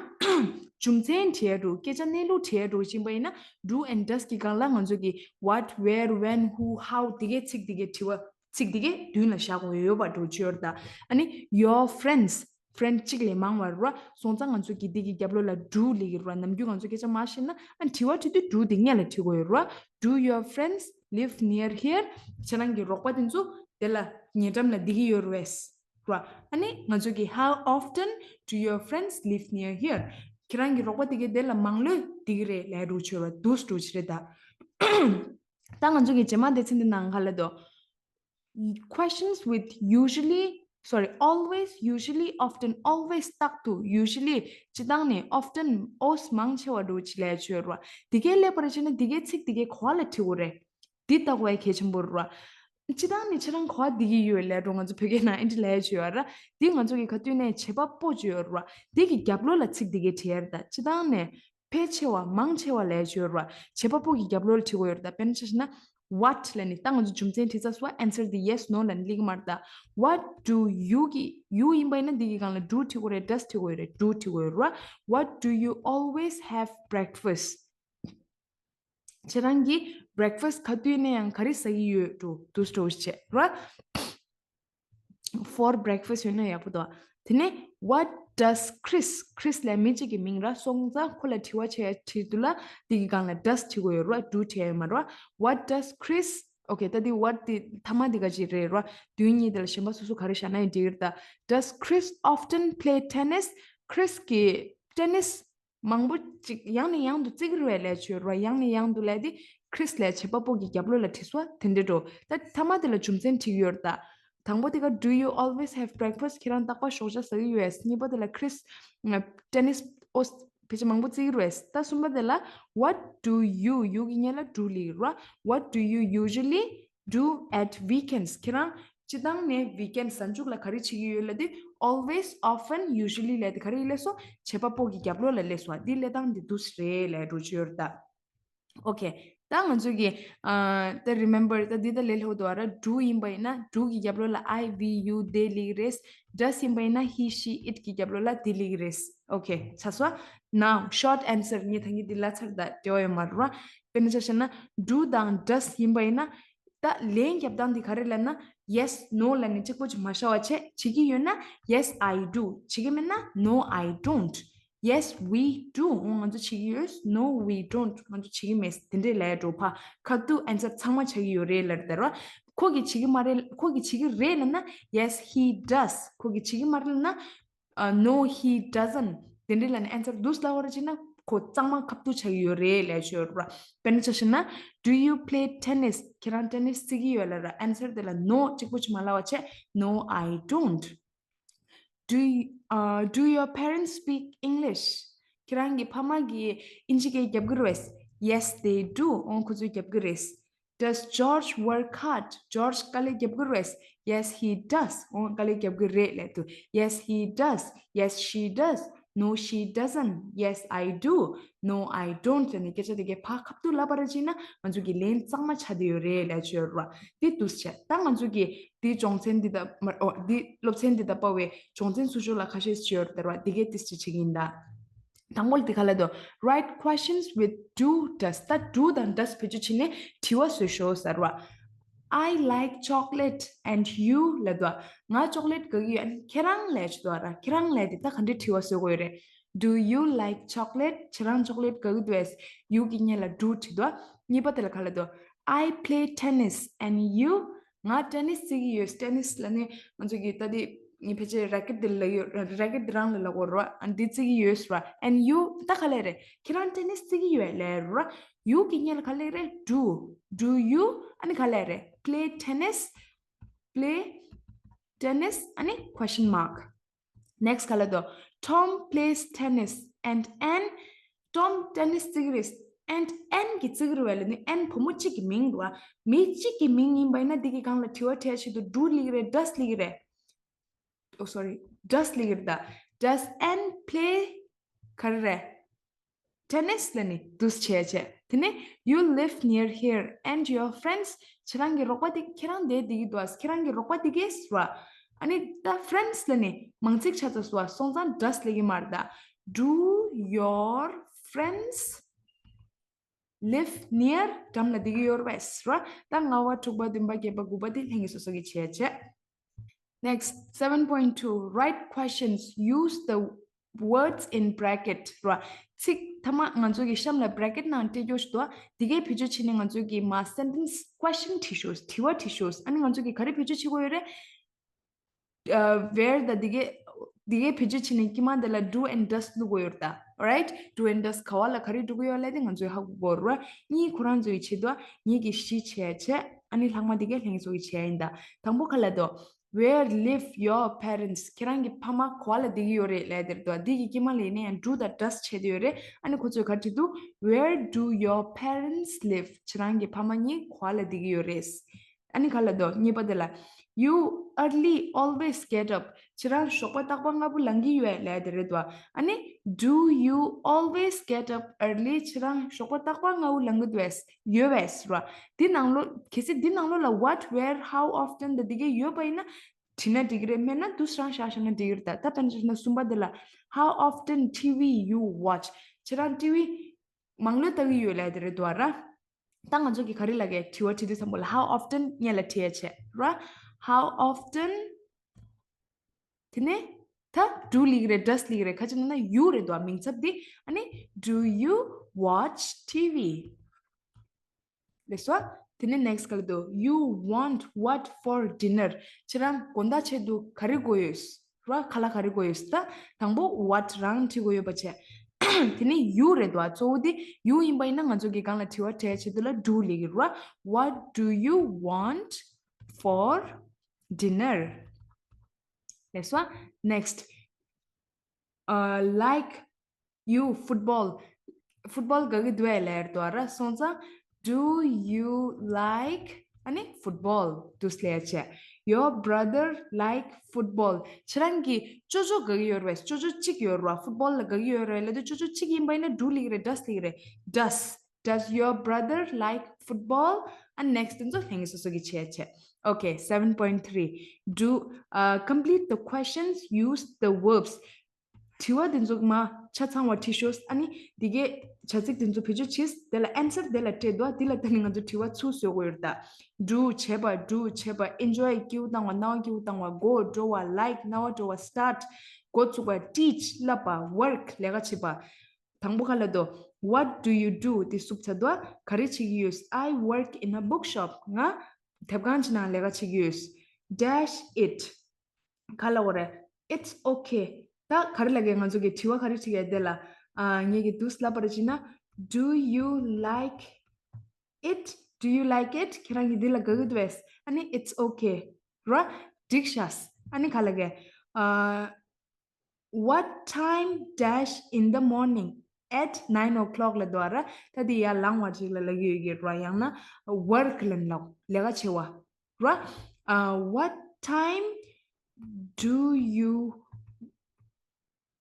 རྒྱུ་མཚན་དྲི་ཡ་འདྲ་བོ། སྐད་ཆ་གནས་ལུགས་དྲི་ཡ་འདྲ་བོ་ཡིན་པ་ཡིན་ན། do and does གི་སྒང་ལ་ང་ཚོས་ཀྱི་what, where, when, who, how འདི་གའི་ཚིག་འདི་གའི་དྲི་བ། ཚིག་འདི་གའི་མདུན་ལ་བཞག་དགོས་ཡོད་པ་འདྲ་བོ་ཅིག་ཡོད་རེད་ད། ཨ་ནི་your friends, friend གཅིག་ལས་མང་བ་རེད་བ། སོང་ཙང་ང་ཚོས་ཀྱི་འདི་གི་རྒྱབ་ལོགས་ལ་do ལབ་ཀྱི་རེད་བ། ནམ་རྒྱུན་ང་ཚོ་སྐད་ཆ་མར་བཤད་ན། ཨ་ནི་དྲི་བ་དྲི་དུས་do འདི་སྔོན་ལ་བྲིས་དགོས་ཡོད་རེད་བ། Do your friends live near here? ཁྱེད་རང་གི་རོགས་པ་དེ་ཚོ་དེ་ལ་ཉེ་འགྲམ་ལ་བསྡད་ཀྱི་ཡོད་རེད་བས། ར། ཨ་ནི་ང་ཚོ་གི how often do your friends live near here? ཁྱེད་རང་གི་རོགས་པ་དེ་གའི་དེ་ལ་མང་ལོས་བསྡད་ཀྱི་རེད་ལབ་འདྲ་བོ་ཅིག་ཡོད་རེད་བ། does འདྲ་བོ་ཅིག་རེད་ད། ད་ང་ཚོ་གི་རྗེས་མ་སྡེ་ཚན་འདི་ནང་ག་ལབ་འདུག Questions with usually, sorry, always, usually, often, always རྟག་ཏུ། usually སྤྱིར་བཏང་ནས། often always མང་ཆེ་བ་འདྲ་བོ་ཅིག་ལབ་ཡ་ཅིག་ཡོད་རེད་བ། དེ་གའི་སླེབས་པ་རེད་བྱས་ན་དེ་གའི་ཚིག་དེ་གའི་ག་པར་ལ་བྲིས་དགོས་རེད། འདི་ལྟ་བུ་གལ་ཆེན་པོ་རེད་བ། སྤྱིར་བཏང་ནས་ཁྱེད་རང་ག་པར་བསྡད་ཀྱི་ཡོད་ལབ་འགྲོ། ང་ཚོ་བོད་སྐད་ནང་ཨེ་འདྲ་ལབ་ཡ་ཅིག་ཡོད་ར། འདི་ང་ཚོ་གི་ག་དུས་ནས་བྱེད་པ་པོ་ཅིག་ཡོད་རེད་བ། འདི་གི་རྒྱབ་ལོགས་ལ་ཚིག་འདི་གའི་བྲིས་ཡ་རེད་ད། སྤྱིར་བཏང་ནས་ཕལ་ཆེ་བ་མང་ཆེ་བ་ལབ་ཡ་ཅིག་ཡོད་རེད་བ། བྱེད་པ་པོ་གི་རྒྱབ་ལོགས་ལ་བྲིས་དགོས་ཡོད་རེད་ད། དཔེར་ན་ཆ་བཞག་ན། what ལབ་ནས་ད་ང་ཚོ་རྒྱུ་མཚན་བྲིས་ཚར་སོང་བ། answer འདི་yes, no ལབ་ནས་སླེབས་ཀྱི་མ་རེད་ད། What do you གི་you ཡིན་པ་ཡིན་ན་འདི་གི་སྒང་ལ་do བྲིས་དགོས་རེད། does བྲིས་དགོས་ཡོད་རེད། do བྲིས་དགོས་ཡོད་རེད་བ། What do you always have breakfast? ཁྱེད་རང་གིས་breakfast ག་དུས་ནས་ཡང་ག་རེ་ཟ་གི་ཡོད་འགྲོ། འདུག་སེ་འདྲ་བོ་ཞིག་བྱས་ར། for breakfast ཡོད་ན་ཡག་པོ་འདུག་དེ་ནས་what does Chris, Chris ལབ་མི་གཅིག་གི་མིང་ར། སོང་ཙང་ཁོ་ལ་དྲི་བ་བྱེད་ཡ་དྲི་དུས་ལ་འདི་གི་སྒང་ལ་does བྲིས་དགོས་ཡོད་ར། do བྲིས་ཡ་ཡོད་མ་རེད་བ། What does Chris, okay ད་འདི་what འདི་མཐའ་མ་འདི་ག་ཅིག་རེད་ར། མདུན་གཉིས་དེ་ལ་གཞན་པ་སོ་སོ་ག་རེ་བཞག་ན་ཡང་འགྲིག་གི་རེད་ད། Does Chris often play tennis? Chris གིས་tennis མང་པོ་ཅིག་ཡང་ནས་ཡང་དུ་རྩེ་གི་རེད་པས་ལབ་ཡ་ཅིག་ཡོད་རེད་བ། ཡང་ནས་ཡང་དུ་ལབ་དེ་Chris ལབ་བྱེད་པ་པོ་གི་རྒྱབ་ལོགས་ལ་བྲིས་སོང་བ། དེ་འདྲ་འགྲོ། ད་མཐའ་མ་དེ་ལ་རྒྱུ་མཚན་བྲིས་ཡོད་རེད་ད། དང་པོ་དེ་ག do you always have breakfast? ཁྱེད་རང་རྟག་པར་ཞོགས་ཇ་ཟ་གི་ཡོད་པས། གཉིས་པ་དེ་ལ་Chris tennis ཨོ་ཕལ་ཆེར་མང་པོ་རྩེ་གི་རེད་པས། ད་གསུམ་པ་དེ་ལ་what do you, you གི་སྔོན་ལ་do སླེབས་ཀྱི་རེད་བ། What do you usually do at weekends? ཁྱེད་རང་སྤྱིར་བཏང་ནས་weekend གཟའ་མཇུག་ལ་ག་རེ་བྱེད་ཀྱི་ཡོད་ལབ་དུས་always, often, usually ལབ་དེ་ག་རེ་སླེབས་སོང་། བྱེད་པ་པོ་གི་རྒྱབ་ལོགས་ལ་སླེབས་སོང་བ། འདི་སླེབས་སྟངས་འདི་འདུག་སེ་རེད་ལབ་འདྲ་བོ་ཅིག་ཡོད་རེད་ད། Okay ད་ང་ཚོ་གི་ཨ་ད་remember ད་འདི་ད་ལས་སླ་པོ་འདུག་བ་ར། do ཡིན་པ་ཡིན་ན་do གི་རྒྱབ་ལོགས་ལ་I, we, you, they སླེབས་ཀྱི་རེད། does ཡིན་པ་ཡིན་ན་he, she, it གི་རྒྱབ་ལོགས་ལ་འདི་སླེབས་ཀྱི་རེད། Okay ཆ་སོང་། Now short answer ངས་ད་གིན་འདི་ལབ་ཚར་ད་འབྲེལ་བ་ཡོད་མ་རེད་བ། དཔེར་ན་ཆ་བཞག་ན་do དང་does ཡིན་པ་ཡིན་ན། ད་ལན་རྒྱབ་སྟངས་འདི་ག་རེ་ལབ་ན། Yes, no ལབ་ནས་གཅིག་པོ་ཅིག་མ་བཞག་པ་བྱས། བྱེད་ཀྱི་ཡོད་ན་Yes, I do བྱེད་ཀྱི་མེད་ན་No, I don't. Yes, we do ང་ཚོ་བྱེད་ཀྱི་ཡོད། No, we don't ང་ཚོ་བྱེད་ཀྱི་མེད། དེ་འདྲས་ལབ་ཡ་འགྲོ་ཕ། ཁ་ཐུག་answer ཚང་མ་ཆགས་ཀྱི་ཡོད་རེད་ལབ་རེད་ད་ར། ཁོ་གིས་བྱེད་ཀྱི་མ་རེད། ཁོ་གིས་བྱེད་ཀྱི་རེད་ལབ་ན་Yes, he does ཁོ་གིས་བྱེད་ཀྱི་མ་རེད་ལབ་ན། ཨ། No, he doesn't དེ་འདྲས་ལབ་ནས་answer འདུག་སེ་ལབ་པ་རེད་བྱས་ན་ཁོ་གཙང་མ་ཁ་ཐུག་ཆགས་ཀྱི་ཡོད་རེད་ལབ་ཡ་ཅིག་ཡོད་རེད་བ། དཔེར་ན་ཆ་བཞག་ན། Do you play tennis? ཁྱེད་རང་tennis རྩེ་གི་ཡོད་ལབ་ར། answer དེ་ལ་No གཅིག་པོ་ཅིག་མ་ལབ་པ་བྱས། No, I don't. Do you, uh, do your parents speak English? ཁྱེད་རང་གི་ཕ་མ་གིས་ཨིན་ཇི་སྐད་རྒྱབ་ཀྱི་རེད་པས། Yes, they do འོང་ཁོ་ཚོས་རྒྱབ་ཀྱི་རེད། Does George work hard? George དཀའ་ལས་རྒྱབ་ཀྱི་རེད། Yes, he does འོང་དཀའ་ལས་རྒྱབ་ཀྱི་རེད་ལབ་དུས། Yes, he does. Yes, she does. No, she doesn't. Yes, I do. No, I don't ལབ་ནས་སྐད་ཆ་དེ་གའི་ཕར་ཁ་ཐུག་ལབ་པ་རེད་བྱས་ན་ང་ཚོ་གི་ལན་གཙང་མ་ཆགས་བསྡད་ཡོད་རེད་ལབ་ཡ་ཅིག་ཡོད་རེད་བ། འདི་འདུག་སེ་བྱས། ད་ང་ཚོ་གི་འདི་སྦྱོང་ཚན་འདི་ད་མ་ཨོ་འདི་སློབ་ཚན་འདི་ད་པ་བའི་སྦྱོང་ཚན་ཚུར་ཕྱོགས་ལ་ཁ་ཤས་ཤིག་ཡོད་རེད་ད་ར་བ། འདི་གའི་ཏིས་ཅིག་བྱེད་ཀྱི་ཡིན་ད། དང་པོ་ལ་འདི་ག་ལབ་འདུག Write questions with do, does. ད་do དང་does བེད་སྤྱོད་བྱས་ནས་དྲི་བ་བཟོས་ཤོག་ཟེར་བ། I like chocolate and you ལབ་འདུག་ང་ཅོག་ལེ་ཊི་དགའ་གི་ཡོད། ཨ་ནི་ཁྱེད་རང་ལབ་ཡ་ཅིག་འདུག་ར། ཁྱེད་རང་ལབ་དེ་ད་ག་འདྲའི་དྲི་བ་བཟོ་དགོས་ཡོད་རེད། Do you like chocolate? ཁྱེད་རང་ཅོག་ལེ་ཊི་དགའ་གི་འདུག་གས། you གི་སྔོན་ལ་do བྲིས་འདུག་གཉིས་པ་དེ་ལ་ག་ལབ་འདུག I play tennis and you? ང་ཏེ་ནིས་རྩེ་གི་ཡོད། ཏེ་ནིས་ལབ་ནི་ང་ཚོ་གི་ད་དེ་ངའི་ཕལ་ཆེར་རེ་ཀེཊ་དེ་ལབ་ཡོད། རེ་ཀེཊ་དེ་རང་ལ་ལབ་དགོས་རེད་བ། ཨ་འདི་རྩེ་གི་ཡོད་ཟེར་བ། And you ད་ག་ལབ་རེད། ཁྱེད་རང་ཏེ་ནིས་རྩེ་གི་ཡོད་ལབ་རེད་བ། you གི་སྔོན་ལ་ག་ལབ་རེད། do do you ཨ་ནི་ག་ལབ་རེད། play tennis play tennis? ཨ་ནི་question mark. Next ག་ལ་དོ། Tom plays tennis and Anne, Tom tennis རྩེ་གི་རེད། And Anne གི་རྩེ་གི་རེད་བས་ལ་ནི། Anne བུ་མོ་གཅིག་གི་མིང་རེད་བ། མི་གཅིག་གི་མིང་ཡིན་པ་ཡིན་ན་འདི་གི་སྒང་ལ་དྲི་བ་འདྲི་ཡ་ཆེད་དུ་do ལབ་ཀྱི་རེད། Does ལབ་ཀྱི་རེད། Oh, sorry, does ལབ་ཀྱི་རེད་ད། Does Anne play ག་རེ་རེད། Tennis ལ་ནི་འདུག་སེ་བྱས་བྱས། དེ་ནས you live near here and your friends, ཁྱེད་རང་གི་རོགས་པ་དེ། ཁྱེད་རང་བསྡད་བསྡད་ཀྱི་འདུག་ཨ། ཁྱེད་རང་གི་རོགས་པ་དེ་གས་ར། ཨ་ནི་ད་friends ལ་ནི་མང་ཚིག་ཆགས་ཚར་སོང་ཨ། སོང་ཙང་does ལབ་ཀྱི་མ་རེད་ད། Do your friends live near འགྲམ་ལ་བསྡད་ཀྱི་ཡོད་རེད་པས་ར། ད་ལྔ་པ་དྲུག་པ་བདུན་པ་བརྒྱད་པ་དགུ་པ་དེ་ལྷན་རྒྱས་སོ་སོ་གིས་བྱས་བྱས། Next, seven point two, write questions. Use the words in bracket ར། ཚིག་མཐའ་མ་ང་ཚོ་གི་གཤམ་ལ་bracket ནང་སྤྲད་རྒྱུ་ཞིག་འདུག་ཨ། འདི་གའི་བེད་སྤྱོད་བྱས་ནས་ང་ཚོ་གི་མ་sentence question དྲིས་ཤོག་དྲི་བ་དྲིས་ཤོག་ཨ་ནི་ང་ཚོ་གི་ག་རེ་བེད་སྤྱོད་བྱེད་དགོས་ཡོད་རེད། ཨ། where དང་འདི་གའི་འདི་གའི་བེད་སྤྱོད་བྱས་ནས་དཀྱིལ་མ་དེ་ལ་do and does བླུག་དགོས་ཡོད་རེད་ད། Alright? Do and does ག་བ་ལ་ག་རེ་འགྲོ་གི་ཡོད་ལབ་དེ་ང་ཚོས་ཧ་གོ་དགོས་རེད། གཉིས་ཁོ་རང་ཚོའི་ཆེད་དུ་ངེད་ཀྱིས་བཞི་བྱས་བྱས། ཨ་ནི་ལྷག་མ་འདི་གའི་ལྷན་རྒྱས་ཚོ་གིས་བྱས་ཡིན་ད། དང་པོ་ག་ལ་དོ། Where live your parents? ཁྱེད་རང་གི་ཕ་མ་ག་བ་ལ་བསྡད་ཀྱི་ཡོད་རེད་ལབ་དེ་རེད་དོ། འདི་གི་དཀྱིལ་མ་ལ་ཡིན་ན་ཡང་do དང་does བྱས་དེ་ཡོད་རེད། ཨ་ནི་ཁོ་ཚོས་ག་རེ་བྲིས་འདུག Where do your parents live? ཁྱེད་རང་གི་ཕ་མ་གཉིས་ག་བ་ལ་བསྡད་ཀྱི་ཡོད་རེད། ཨ་ནི་ག་ལ་དོ། གཉིས་པ་དེ་ལ། You early always get up. ཁྱེད་རང་ཞོགས་པ་རྟག་པར་སྔ་པོ་ལངས་ཀྱི་ཡོད་ལབ་དེ་རེད་དོ། ཨ་ནི་do you always get up early? ཁྱེད་རང་ཞོགས་པ་རྟག་པར་སྔ་པོ་ལངས་ཀྱི་འདུག་ཡོད་པས་ར། འདི་ནང་ལོགས་གལ་སྲིད་འདི་ནང་ལོགས་ལ་what, where, how often དང་འདི་གས་ཡོད་པ་ཡིན་ན་བྲིས་ན་འགྲིག་གི་རེད། མེད་ན་འདུག་སེ་རང་བཞག་བཞག་ན་འགྲིག་གི་རེད་ད། ད་དཔེར་ན་ཆ་བཞག་ན་གསུམ་པ་དེ་ལ། How often T V you watch? ཁྱེད་རང་ཊི་ཝི་མང་ལོས་ལྟ་གི་ཡོད་ལབ་དེ་རེད་དོ་ར། ད་ང་ཚོ་གིས་ག་རེ་ལབ་ཀྱི། དྲི་བ་དྲི་དུས་ཙམ་པ་ལ་how often སྔོན་ལ་བྲིས་ཡ་བྱས་ར། How often དེ་ནས་ད་do ལབ་ཀྱི་རེད། does ལབ་ཀྱི་རེད། ག་ཅི་ན་ན་you རེད་དོ། མིང་ཚབ་དེ། ཨ་ནི་do you watch T V? ལགས་སོ། དེ་ནས་next ག་ལ་དོ། You want what for dinner? ཁྱེད་རང་དགོང་དག་ཆེད་དུ་ག་རེ་དགོས་ཡོད་ར། ཁ་ལག་ག་རེ་དགོས་ཡོད་ད། དང་པོ་what རང་འབྲི་དགོས་ཡོད་པ་བྱས། དེ་ནས་you རེད་དོ། གཙོ་བོ་དེ་you ཡིན་པ་ཡིན་ན་ང་ཚོ་གི་སྒང་ལ་དྲི་བ་སྤྲད་ཆེད་དུ་ལ་do ལབ་ཀྱི་ར། What do you want for dinner? ལགས་སོ། Next. Uh, like you football. Football དགའ་གི་འདུག་ལབ་ཡ་རེད་དོ་ར། སོང་ཙང་do you like ཨ་ནི་football འདུག་སེ་ལབ་ཡ་བྱས། Your brother like football. ཁྱེད་རང་གི་ཅོ་ཅོ་དགའ་གི་ཡོད་རེད་པས། ཅོ་ཅོ་གཅིག་ཡོད་རེད་པ། ཕུཊ་བོལ་ལ་དགའ་གི་ཡོད་རེད་ལབ་དུས་ཅོ་ཅོ་གཅིག་ཡིན་པ་ཡིན་ན་do ལབ་ཀྱི་རེད། does ལབ་ཀྱི་རེད། Does, does your brother like football? ཨ་next དེ་ཚོ་ལྷན་རྒྱས་སོ་སོ་གིས་བྱས་བྱས། Okay, seven point three. Do, uh, complete the questions, use the verbs. དྲི་བ་དེ་ཚོ་མར་ཆ་ཚང་བ་བྲིས་ཤོག་ཨ་ནི་འདི་གའི་བྱ་ཚིག་དེ་ཚོ་བེད་སྤྱོད་བྱས། དེ་ལ་answer དེ་ལ་སྤྲད་འདུག་འདི་ལ་ལྟ་ནས་ང་ཚོ་དྲི་བ་ཚུར་བཟོ་དགོས་ཡོད་རེད་ད། Do བྱེད་པ། Do བྱེད་པ། Enjoy སྐྱིད་པོ་བཏང་བ། སྣང་བ་སྐྱིད་པོ་བཏང་བ། Go འགྲོ་བ། Like སྣང་བ་འགྲོ་བ། Start འགོ་བཙུགས་པ། Teach བསླབ་པ། Work ལས་ཀ་བྱེད་པ། དང་པོ་ག་ལ་དོ། What do you do? དེ་བསུབས་ཚར་འདུག་ག་རེ་བྱེད་ཀྱི་ཡོད། I work in a bookshop. ང་དེབ་ཁང་ཅིག་ནང་ལས་ཀ་བྱེད་ཀྱི་ཡོད། Dash it. ག་ལ་བ་རེད། It's okay. ད་ག་རེ་ལབ་ཀྱི། ང་ཚོ་གི་དྲི་བ་ག་རེ་དྲིས་ཀྱི་དེ་ལ། ཨ། ངེད་ཀྱིས་འདུག་སེ་ལབ་པ་རེད་བྱས་ན། Do you like it? Do you like it? ཁྱེད་རང་གིས་འདི་ལ་དགའ་གི་འདུག་གས། ཨ་ནི་it's okay ར། འགྲིག་ཤག་ཨ་ནི་ག་ལབ་ཀྱི། ཨ། What time dash in the morning? At nine o'clock ལབ་འདུག་ར། ད་དེ་ཡར་ལངས་པ་ཅིག་ལ་ལབ་ཀྱི་ཡོད་ཀྱི་ར། ཡང་ན་work ལབ་ན་ལབ་ཀྱི་ལས་ཀ་བྱེད་པ་ར། Uh, what time do you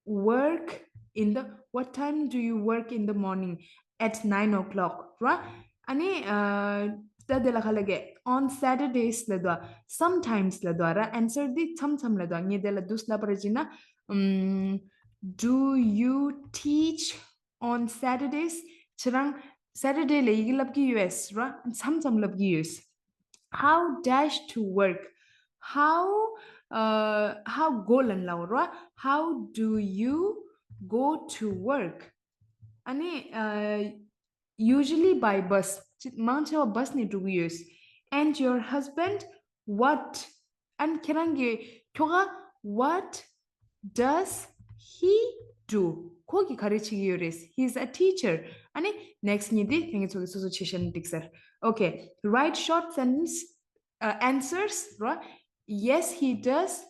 work in the, what time do you work in the morning? At nine o'clock ར། ཨ་ནི། ཨ། ད་དེ་ལ་ག་ལབ་ཀྱི། On Saturdays ལབ་འདུག sometimes ལབ་འདུག་ར། Answer འདི་མཚམས་མཚམས་ལབ་འདུག་ངས་དེ་ལ་འདུག་སེ་ལབ་པ་རེད་བྱས་ན། ཨམ། Do you teach on Saturdays? ཁྱེད་རང་Saturday ལ་ཡི་གེ་བསླབ་ཀྱི་ཡོད་ར། མཚམས་མཚམས་བསླབ་ཀྱི་ཡོད། How dash to work? How, uh, how go ལབ་ན་ལབ་ར། How do you go to work? ཨ་ནི། Uh, usually by bus. ཅི། མང་ཆེ་བ་bus ནས་འགྲོ་གི་ཡོད། And your husband, what? ཨ་ནི་ཁྱེད་རང་གི་ཁྱོ་ག what does he do? ཁོ་གིས་ག་རེ་བྱེད་ཀྱི་ཡོད་རེད། He is a teacher. ཨ་ནི་next གཉིས་དེ་ངེད་ཚོ་གིས་སོ་སོ་བྱས་བཞག་ན་འགྲིག་ས་རེད། Okay, write short sentence, uh, answers ར། Yes, he does.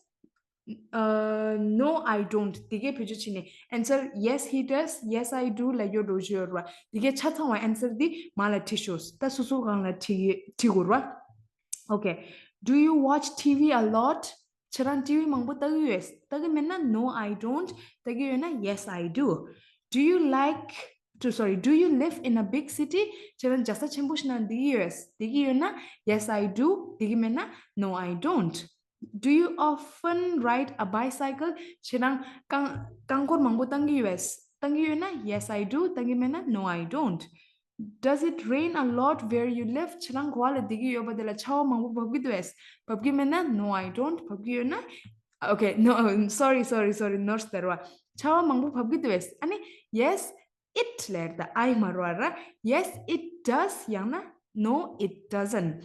Uh, no, I don't. དེ་གའི་བེད་སྤྱོད་བྱས་ནས་answer yes, he does, yes, I do ལབ་ཡོད་འགྲོ་ཞུ་ཡོད་ར། དེ་གའི་ཆ་ཚང་བ་answer འདི་མ་ལ་བྲིས་ཤོག་ད་སོ་སོ་གང་ལ་བྲིས་བྲིས་དགོས་ར། Okay. Do you watch T V a lot? ཁྱེད་རང་ཊི་ཝི་མང་པོ་ལྟ་གི་ཡོད། ལྟ་གི་མེད་ན no, I don't. ལྟ་གི་ཡོད་ན yes, I do. Do you like to, sorry, do you live in a big city? ཁྱེད་རང་རྒྱལ་ས་ཆེན་པོ་ཞིག་ན་བསྡད་ཀྱི་ཡོད། བསྡད་ཀྱི་ཡོད་ན yes, I do. བསྡད་ཀྱི་མེད་ན no, I don't. Do you often ride a bicycle? ཁྱེད་རང་རྐང་རྐང་འཁོར་མང་པོ་བཏང་གི་ཡོད། བཏང་གི་ཡོད་ན yes, I do. བཏང་གི་མེད་ན no, I don't. Does it rain a lot where you live? ཁྱེད་རང་ག་པར་བསྡད་ཀྱི་ཡོད་པ་དེ་ལ་ཆར་པ་མང་པོ་བབས་ཀྱི་འདུག་བས། བབས་ཀྱི་མེད་ན no, I don't. བབས་ཀྱི་ཡོད་ན okay, no, sorry, sorry, sorry, not that one. ཆར་པ་མང་པོ་བབས་ཀྱི་འདུག་བས། ཨ་ནི་yes, it ལབ་ད་I མ་རེད་བ་ར། Yes, it does. ཡང་ན no, it doesn't.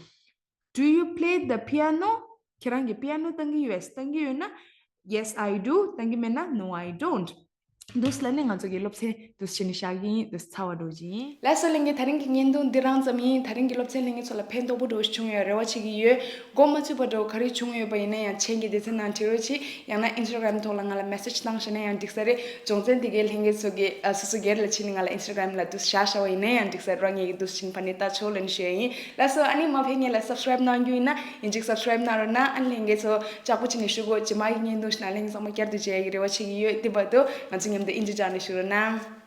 Do you play the piano? ཁྱེད་རང་གིས་པི་ཡ་ནོ་བཏང་གི་ཡོད། བཏང་གི་ཡོད་ན yes, I do. བཏང་གི་མེད་ན no, I don't. འདུག་སེ་ལབ་ནས་ང་ཚོ་གི་སློབ་ཚན་འདུག་སེ་བྱས་ནས་བཞག་གི་ཡིན། འདུག་སེ་ཚར་བ་འགྲོ་གི་ཡིན། ལགས་སོ་ལྷན་རྒྱས། ད་རིང་གི་བརྙན་ཐུང་འདི་རང་ཙམ་ཡིན། ད་རིང་གི་སློབ་ཚན་ལྷན་རྒྱས་ཚོ་ལ་ཕན་ཐོགས་པོ་འགྲོ་བྱུང་ཡོད་རེ་བ་བྱེད་ཀྱི་ཡོད། མགོ་མ་ཚོས་པ་འགྲོ་ག་རེ་བྱུང་ཡོད་པ་ཡིན་ན་ཡང་མཆན་གྱི་སྡེ་ཚན་ནང་བྲིས་རོགས་གྱིས། ཡང་ན་ཨིན་སི་ཊ་གྷ་རམ་ཐོག་ལ་ང་ལ་མེ་སེ་ཇི་བཏང་ཤེས་ན་ཡང་འགྲིག་ས་རེད། སྦྱོང་ཚན་འདི་གའི་ལྷན་རྒྱས་ཚོ་གིས་ཨ་སོ་སོ་སྒེར་ལ་ཕྱིན་ནས་ང་ལ་ཨིན་སི་ཊ་གྷ་རམ་ལ་འདུག་སེ་བཞག་བཞག་པ་ཡིན་ན་ཡང་འགྲིག་ས་རེད། རང་ཉིད་ཀྱིས་འདུག་སེ་ཕྱིན་ཕ་ནས་ལྟ་ཆོག་ལབ་ནས་ཞུ་ཡ་ཡིན། ལགས་སོ། ཨ་ནི་མ་ཕེབས་སྔོན་ལ་སབ་སི་ཀ་རེབ་གནང་རྒྱུ་ཡིན་ན་ཡིན་གཅིག་སབ་སི་ཀ་རེབ་གནང་རོགས་གནང་། ཨ་ནི་ལྷན་རྒྱས་ཚོ་ལྕགས་པོ་བྱས་ནས་བཞུགས་གོ། རྗེས་མ་གི་བརྙན་ཐུང་ཞིག་ནང་ལྷན་རྒྱས་ཚང་མ་བསྐྱར་དུ་མཇལ་ཡག་གི་རེ་བ་བྱེད་ཀྱི་ཡོད། དེ་བར་དུ་ང་ཚོ་མཉམ་དུ་ཨིན་ཇི་སྦྱངས་ནས་བཞུགས་རོགས་གནང་།